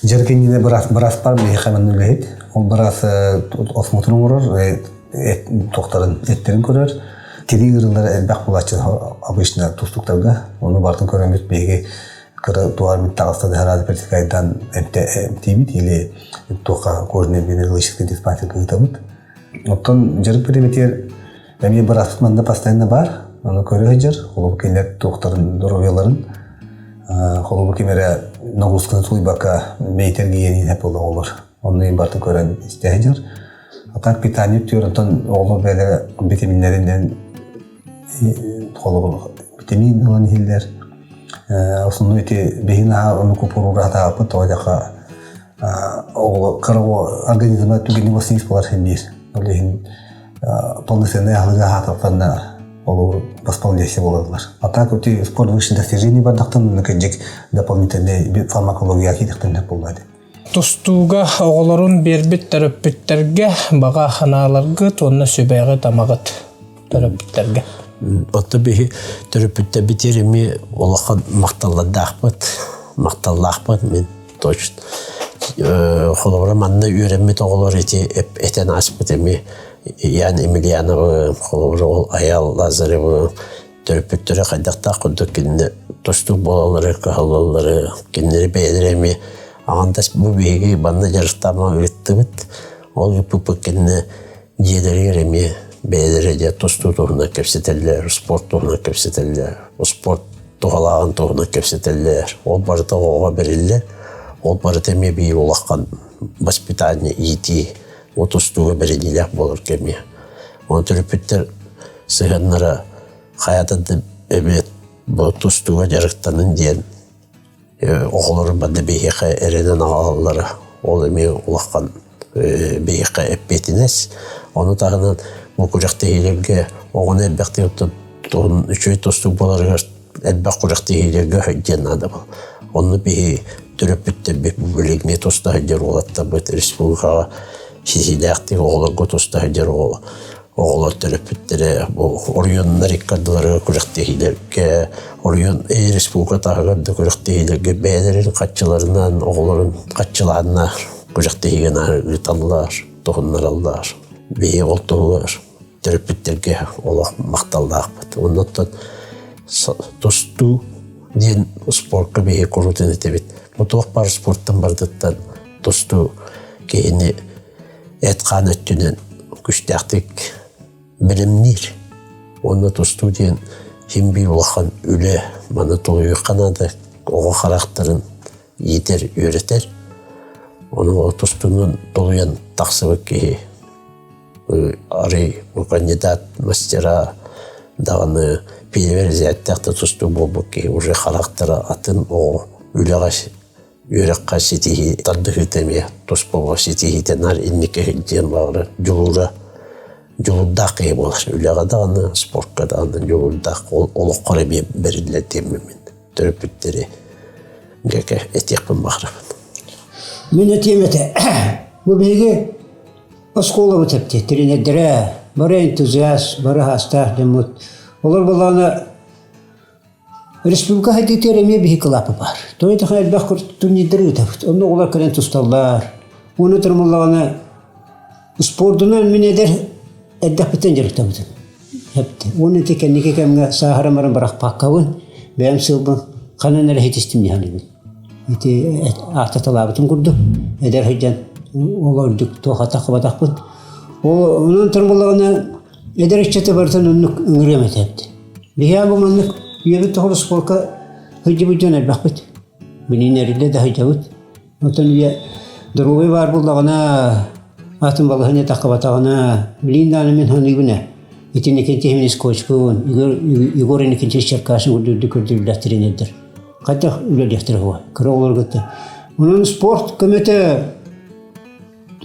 дьарык иннинэ быраас быраас бар биһиэхэ манна үлэһит. Ол быраас осмотр оҥорор, туохтарын эттерин көрөр. Тирии ыарыылара элбэх буолааччы обычно тустуктарга. Ону барытын көрөммүт биһиги кыра туар мин таҕыста да персикайдан эмтиибит или туохха кожный венерологический диспансерга ыытабыт. Оттон дьарык бириэмэтигэр Эмиэ бырааппыт манна постоянно баар, ону көрө сылдьар, холобур кинилэр туохтарын, доруобуйаларын, холобур ким эрэ нагрузканы тулуйбакка бэйэтэ эргийиэн иһэ буолла оҕолор. Онно им барытын көрөн истэ сылдьар. А так питание өттүгэр онтон оҕолор бэйэлэрэ витаминнэринэн холобур витамин ылан иһиллэр. Основной ити биһиги наһаа ону купурура сатаабыппыт, тоҕо диэххэ оҕолор кыра оҕо организма түгэнник восстановить буолар син биир. Ол иһин полноценный аһылыгы аһаатахтарына олор восполнение буолаллар. А так ити спорт высших достижений бардахтан кырдьык дополнительный фармакология киирихтэн буолла Тустууга оҕолорун биэрбит төрөппүттэргэ баҕа ханааларгыт уонна сүбэҕит-амаҕыт төрөппүттэргэ. Отто биһи төрөппүттэрбит эми улахан махталлардаахпыт, махталлаахпыт мин точно. Холобура манна үөрэммит оҕолор ити этэн ааспыт эми Ян Емельяновы, холобура ол Аял Лазаревы төрөппүттэрэ хайдахтаах курдук кинини тустуук буолаллары, кыһаллаллары, кинилэри бэйэлэрэ эмиэ аҕандас бу биһиги манна дьарыктаама ыыттыбыт. Ол ыыппыппыт кэннэ дьиэлэригэр эмиэ бэйэлэрэ дьэ тустуу туһунан кэпсэтэллэр, спорт туһунан кэпсэтэллэр, спорт туһалааҕын туһунан кэпсэтэллэр. Ол барыта оҕоҕо бэриллэр. Ол барыта эмиэ биир улахан воспитание, иитии, ол тустууга бэриниилээх буолар кэмиэ. Оны төрөппүттэр сыһыаннара хайата да эбиэт бу тустууга дьарыктанын диэн оҕолору бада биһиэхэ эрэнэн аҕалаллара ол эмиэ улахан биһиэхэ эппиэтинэс. Ону таһынан бу күрэхтэһиилэргэ оҕону элбэхтик үчүгэй тустуук буоларыгар элбэх күрэхтэһиилэргэ сылдьыан наада буол. Онно биһи төрөппүттэрбит билиҥҥи туста сылдьар уолаттарбыт республикаҕа ситиилээхтик оҕолорго туста сылдьар оҕолор төрөппүттэрэ бу оройуоннар икки ардыларыгар күрэхтэһиилэргэ оройуон республика таһыгар да күрэхтэһиилэргэ бэйэлэрин хаччыларынан оҕолорун хаччылааннар күрэхтэһиигэ наар ыыталлар туһуннараллар биһиги ол туһугар төрөппүттэргэ олох махталлаахпыт оннуттан тустуу диэн спорка биһиги куруутун этэбит бу туох баар спорттан барытыттан тустуу киһини эт-хаан өттүнэн күстээхтик бэлэмниир. Уонна тустуу диэн син биир улахан үлэ, маны тулуйуохха наада, оҕо харахтарын иитэр, үөрэтэр. Ону тустуунан тулуйан тахсыбыт киһи арый кандидат мастера даҕаны пиэрибэр изээттээх да тустуу буолбут киһи уже харахтара атын оҕо үлэҕэ үөрэххэ ситиһии тардыһыыта эмиэ туспа ситиһиитэ наар инники диэн баҕарар дьулуура дьулуурдаах киһи буолар үлэҕэ даҕаны спортка даҕаны дьулуурдаах олоххор эмиэ бэриллэр диэммин мин төрөппүттэри гэкэ этиэхпин баҕарабын Мин этиэм этэ бу биһиги оскуолабыт эпти тренердэрэ бары энтузиаст бары хаастаах дьоммут олор буоллаҕына Республика хайдыытыгар эмиэ биһи кылаапы баар. Тоҕо диэтэххэ элбэх турнирдары ыытабыт. Онно оҕолор кэлэн тусталлар. Уонна турмаллаҕына спордунан мин эдэр эрдэхпиттэн дьарыктаммытым. Эпти. Уонна ити кэнники кэмҥэ сааһыран баран бырахпаккабын, бэйэм сыалбын ханан эрэ ситистим дии саныыбын. Ити ааттаталаабытым курдук, эдэр сылдьан ол ордук туох атаххыбатахпын. Ол онон туран буоллаҕына эдэр ыччаты барытын оннук ыҥырыам этэ эбит. Биһиэхэ бу маннык үйэбит тухары спорка сылдьыбыт дьон элбэхпит. Билигин эриллэ да сылдьабыт. Оттон үйэ доруобуйа баар буоллаҕына, атын балаһыанньа таххыбатаҕына, билигин даҕаны мин саныыбын ээ, ити Иннокентий Семенович Егор, Егор Иннокентьевич Черкашин курдук үрдүк көрдөрүүлээх тренердэр хайдах үлэлиэхтэрэ буолуо кыра оҕолорго кытта. Онон спорт көмөтө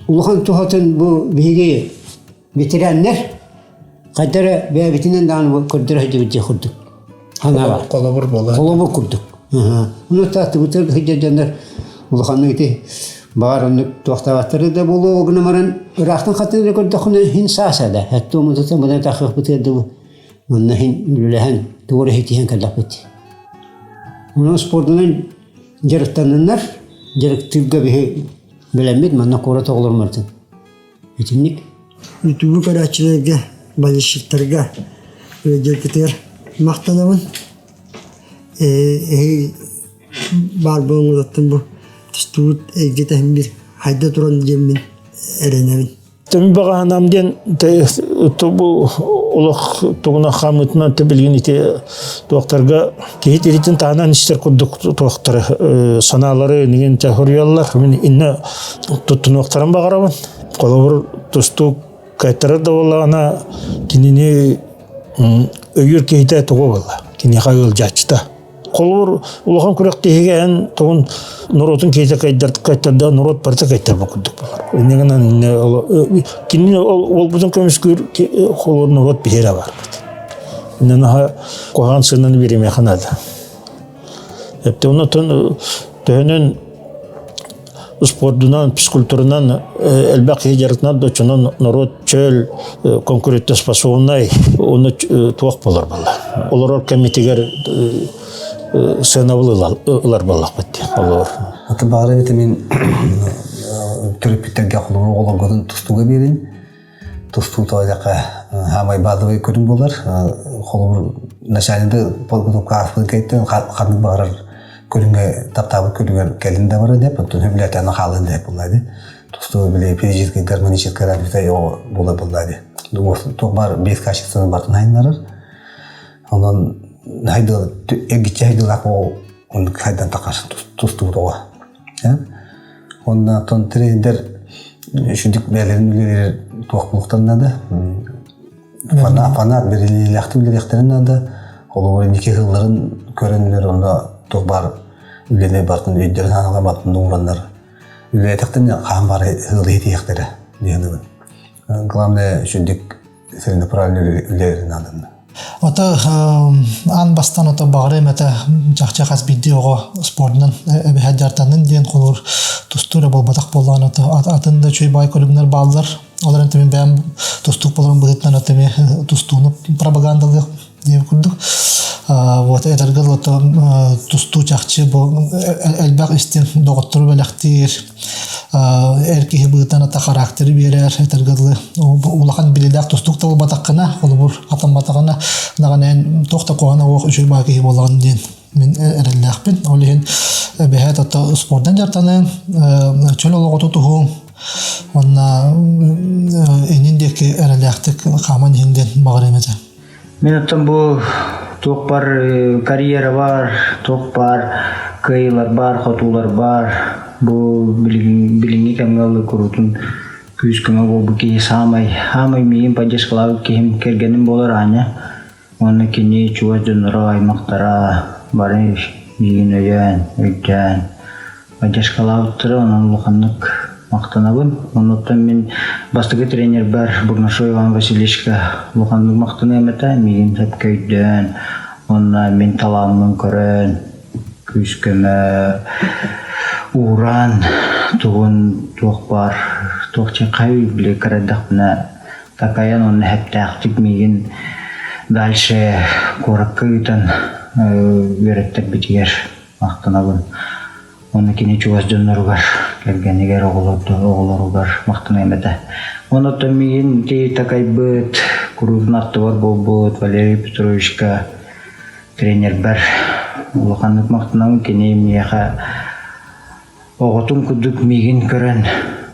улахан туһатын бу биһиги ветераннар хайда эрэ бэйэбитинэн даҕаны көрдөрө сылдьыбыт дии курдук. Санаабар. Холобур буолар. Холобур курдук. Ону тааттыбытыгар сылдьар дьоннор улаханнык ити баҕар оннук туохтаабаттары да буолуо гына баран ыраахтан хаттан эрэ көрдөххүнэ иһин сааса да эттуомутуттан быдан тахыахпытыгар дылы манна иһин үлэлэһэн тугу эрэ ситиһэн кэллэхпит. Онон спордунан дьарыктанныннар дьарыктыырга биһи бэлэммит манна куорат оҕолорумартын Итинник. Ютубу көрөөччүлэргэ, болельщиктарга, ыалдьыккытыгар махтанабын. Эһиги баар буолуҥҥутуттан бу тустубут эйгэтэ иһин биир хайда туран диэммин эрэнэбин. Төмү баҕаһанам диэн бу олох тугунан хаамыытынан билигин ити туохтарга киһи тиритин таһынан истэр курдук туохтары санаалары нигин хоруйаллар мин инна туттунуохтарын баҕарабын холобур тустуук кайтарар да буоллаҕына кинини өйүүр киһитэ тугу буолла киниэхэ ыалдьааччыта холобур улахан күрэхтэһиигэ эн тугун норуотун киһитэ кайтарда норуот барыта кайтарба курдук буолар инньэ гынан кинини уолбутун көмүскүүр холобур норуот биһиэрэ барбыт иннэ наһаа куһаҕан сыананы биэримиэхэ наада Эптэ оннотон төһөнөн спордунан, физкультуранан элбэх киһи дьарыктанар да оччонон норуот чөл конкурентоспособнай уонна туох буолар буолла. Олорор кэмитигэр сыанабыл ылар буоллахпыт диэн олоор. Аты баҕар эбит мин төрөппүттэргэ холобур оҕолоргутун тустууга биэрин. Тустуу тоойдохха хаамай баадабай көрүҥ буолар. Холобур начальнайда подготовка ааспытын кэнниттэн ханнык баҕарар көрүҥҥэ таптаабыт көрүҥэр кэлин да баран деп, оттон үбүлэтээн хаалын деп булла ди. Тустуу били физический, гармонический развитие буола булла ди. Туох бар без качественный бартын хайыннарар. Онон хайдыл эргиччи хайдылаах ол оннук хайдан тахарсын тустуу тоҕо. Онна тон тренер үчүдүк бээлэрин үлэлиир туох буолуохтарын наада. Фанат, фанат бэриллиилээхтик үлэлиэхтэрин наада. Холобур инники сылларын көрөннөр онно туох баар үлэни барытын өйдөрүн санааларын барытын уураннар үлэлээтэхтэринэ хаһан баар ыалы иһитиэхтэрэ диэн Главное үчүдүк целенаправленно үлэлэрин нааданы. Ото аан бастан ото баҕарыам этэ чахчы хас биирдии оҕо спордунан эбэһэ дьарыктаннын диэн холуур тустуу эрэ буолбатах буоллаҕына ото атын да үчүгэй баай көрүҥнэр бааллар. Ол эрэн мин бэйэм тустуук буоларым быһыытынан ото эмиэ тустууну пропагандалыах диэн курдук. Вот этэргэ дылы тустуу чахчы бу элбэх истиҥ доҕоттору бэлэхтиир эр киһи быытан ата характеры биэрэр этэргэ дылы улахан билиилээх тустуук талбатаххына холобур хатамматаҕына даҕаны эн туох да куһаҕана суох үчүгэй баҕа киһи буолаҕын диэн мин эрэллээхпин ол иһин эбэһээт ото спордан дьарыктаныҥ чөл олоҕу тутуһуҥ уонна иннин диэки эрэллээхтик хааман иһин диэн баҕарыам этэ Мин оттон бу туох бар карьера бар, туох баар кыайыылар баар, хотуулар баар. Бу билигин билиҥҥи кэмҥэ ылы куруутун күүс-көмө буолбут киһи саамай саамай миигин поддержкалаабыт киһим кэргэним буолар Аня. Уонна кини чугас дьонноро, аймахтара бары миигин өйөөн, өйдөөн Поддержкалаабыттара, онон улаханнык махтанабын. Оннуттан мин бастакы тренербэр Бурнашов Иван Васильевичка улаханнык махтаныам этэ. Миигин сөпкө өйдөөн, уонна мин талааммын көрөн, күүс-көмө ууран, тугун туох баар, туох диэн хайыы били кыра эрдэхпинэ такайан уонна эһэптээхтик миигин дальше куоракка ыытан үөрэттэрбитигэр махтанабын. Уонна кини чугас дьонноругар, кэргэнигэр, оҕолоругар махтаныам этэ. Онон миигин ити такайбыт, куруутун аттыбар буолбут Валерий Петровичка тренербэр улаханнык махтанабын. Кини миэхэ оҕотун курдук миигин көрөн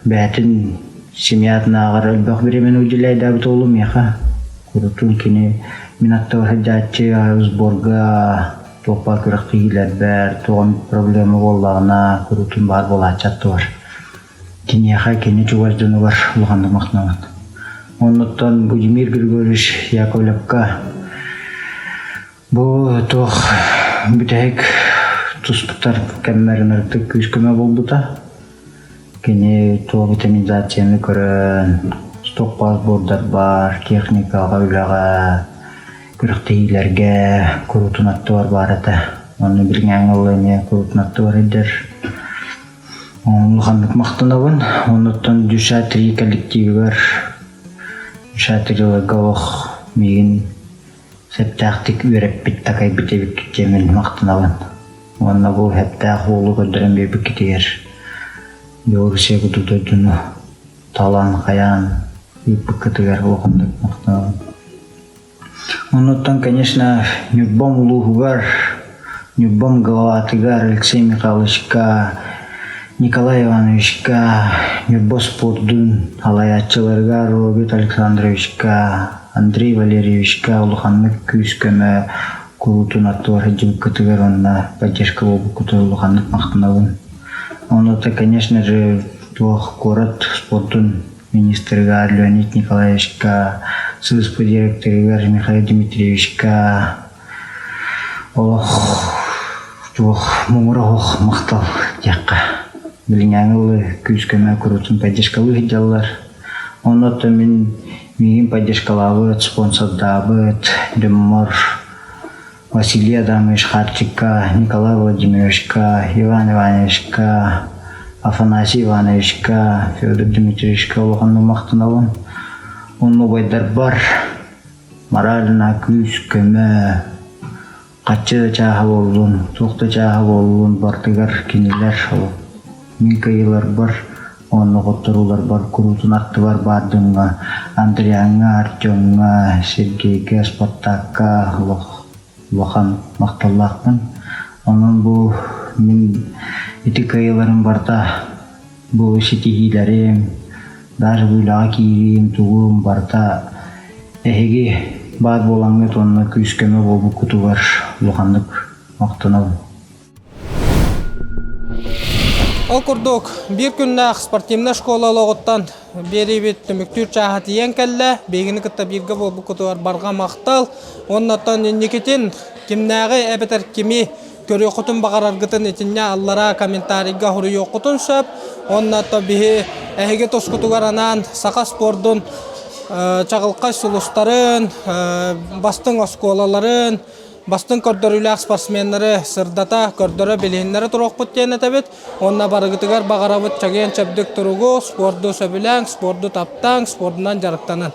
бэйэтин семьятынааҕар элбэх бириэмэни уделяйдаабыт уолу миэхэ. Курутун кини мин аттыбар сылдьааччы сборга туох баар күрэхтэһиилэрбэр туох эмит проблема буоллаҕына куруутун баар буолааччы аттыбар. Киниэхэ кини чугас дьонугар улаханнык махтанабын. Оннуттан Будимир Григорьевич Яковлевка бу туох бүтэһик туспутар кэммэр ынырыктык күүс-көмө буолбута. Кини туох витаминизацияны көрөн, стоппаас буордарбар, техникаҕа үлэҕэ, күрэхтэһиилэргэ куруутун аттыбар баар этэ. Онно билиҥҥээҥҥи ол эмиэ куруутун аттыбар илдьэр. Улаханнык махтанабын. Оннуттан Душа 3 коллективыгар Душа 3-ларга олох миигин сөптөөхтүк үөрэппит, такайбыт эбиккит диэммин махтанабын. Уонна бу сөптөөх уолу көрдөрөн биэрбиккитигэр Белоруссия курдук дойдуну талан, хайаан ыыппыккытыгар улаханнык махтанабын. Оннуттан, конечно, Ньурбам улууһугар, Ньурбам главатыгар Алексей Михайловичка, Николай Ивановичка, Ньурба спордун салайааччыларыгар Роберт Александровичка, Андрей Валерьевичка улаханнык күүс-көмө куруутун аттыбар сылдьыбыккытыгар уонна поддержка буолбуккутугар улаханнык махтанабын. Онуота, конечно же, туох куорат спордун министрыгар Леонид Николаевичка, ССП директорыгар Михаил Дмитриевичка олох туох муҥура оһох махтал диэххэ. Билиҥҥээҥи ылы күүс-көмө куруутун поддержкалыы сылдьаллар. Онно мин миигин поддержкалаабыт, спонсордаабыт дьоммор Василий Адамович Харчикка, Николай Владимировичка, Иван Ивановичка, Афанасий Ивановичка, Федор Дмитриевичка улаханнык махтанабын. Онно убайдарбар морально күүс-көмө, хаччы да чааһа буоллун, туох да чааһа буоллун барытыгар кинилэр мин кыайыыларбар уонна хотторууларбар куруутун аттыбар баар дьоҥҥо Андриаҥҥа, Артемҥа, Сергейгэ, Спартакка олох улахан махталлаахпын. Онон бу мин ити кыайыыларым барыта бу ситиһиилэрим, даже бу үлэҕэ киириим, тугум барыта эһиги баар буолаҥҥыт уонна күүс-көмө буолбуккутугар улаханнык махтанабын. Ол курдук, биир күннээх спортивнай школа олоҕуттан биэриибит түмүктүүр чааһа тиийэн кэллэ. Биһигини кытта бииргэ буолбуккутугар барҕа махтал. Уоннаттан инникитин кимнээҕи эбэтэр кими көрүөххүтүн баҕараргытын итиннэ аллараа комментарийга суруйуоххутун сөп. Уонна то биһи эһиги тускутугар анаан саха спордун чаҕылхай сулустарын, бастыҥ оскуолаларын, бастыҥ көрдөрүүлээх спортсменнары сырдата, көрдөрө, билиһиннэрэ туруохпут диэн этэбит. Уонна барыгытыгар баҕарабыт чэгиэн-чэбдик туругу, спорду сөбүлээҥ, спорду таптааҥ, спордунан дьарыктанын.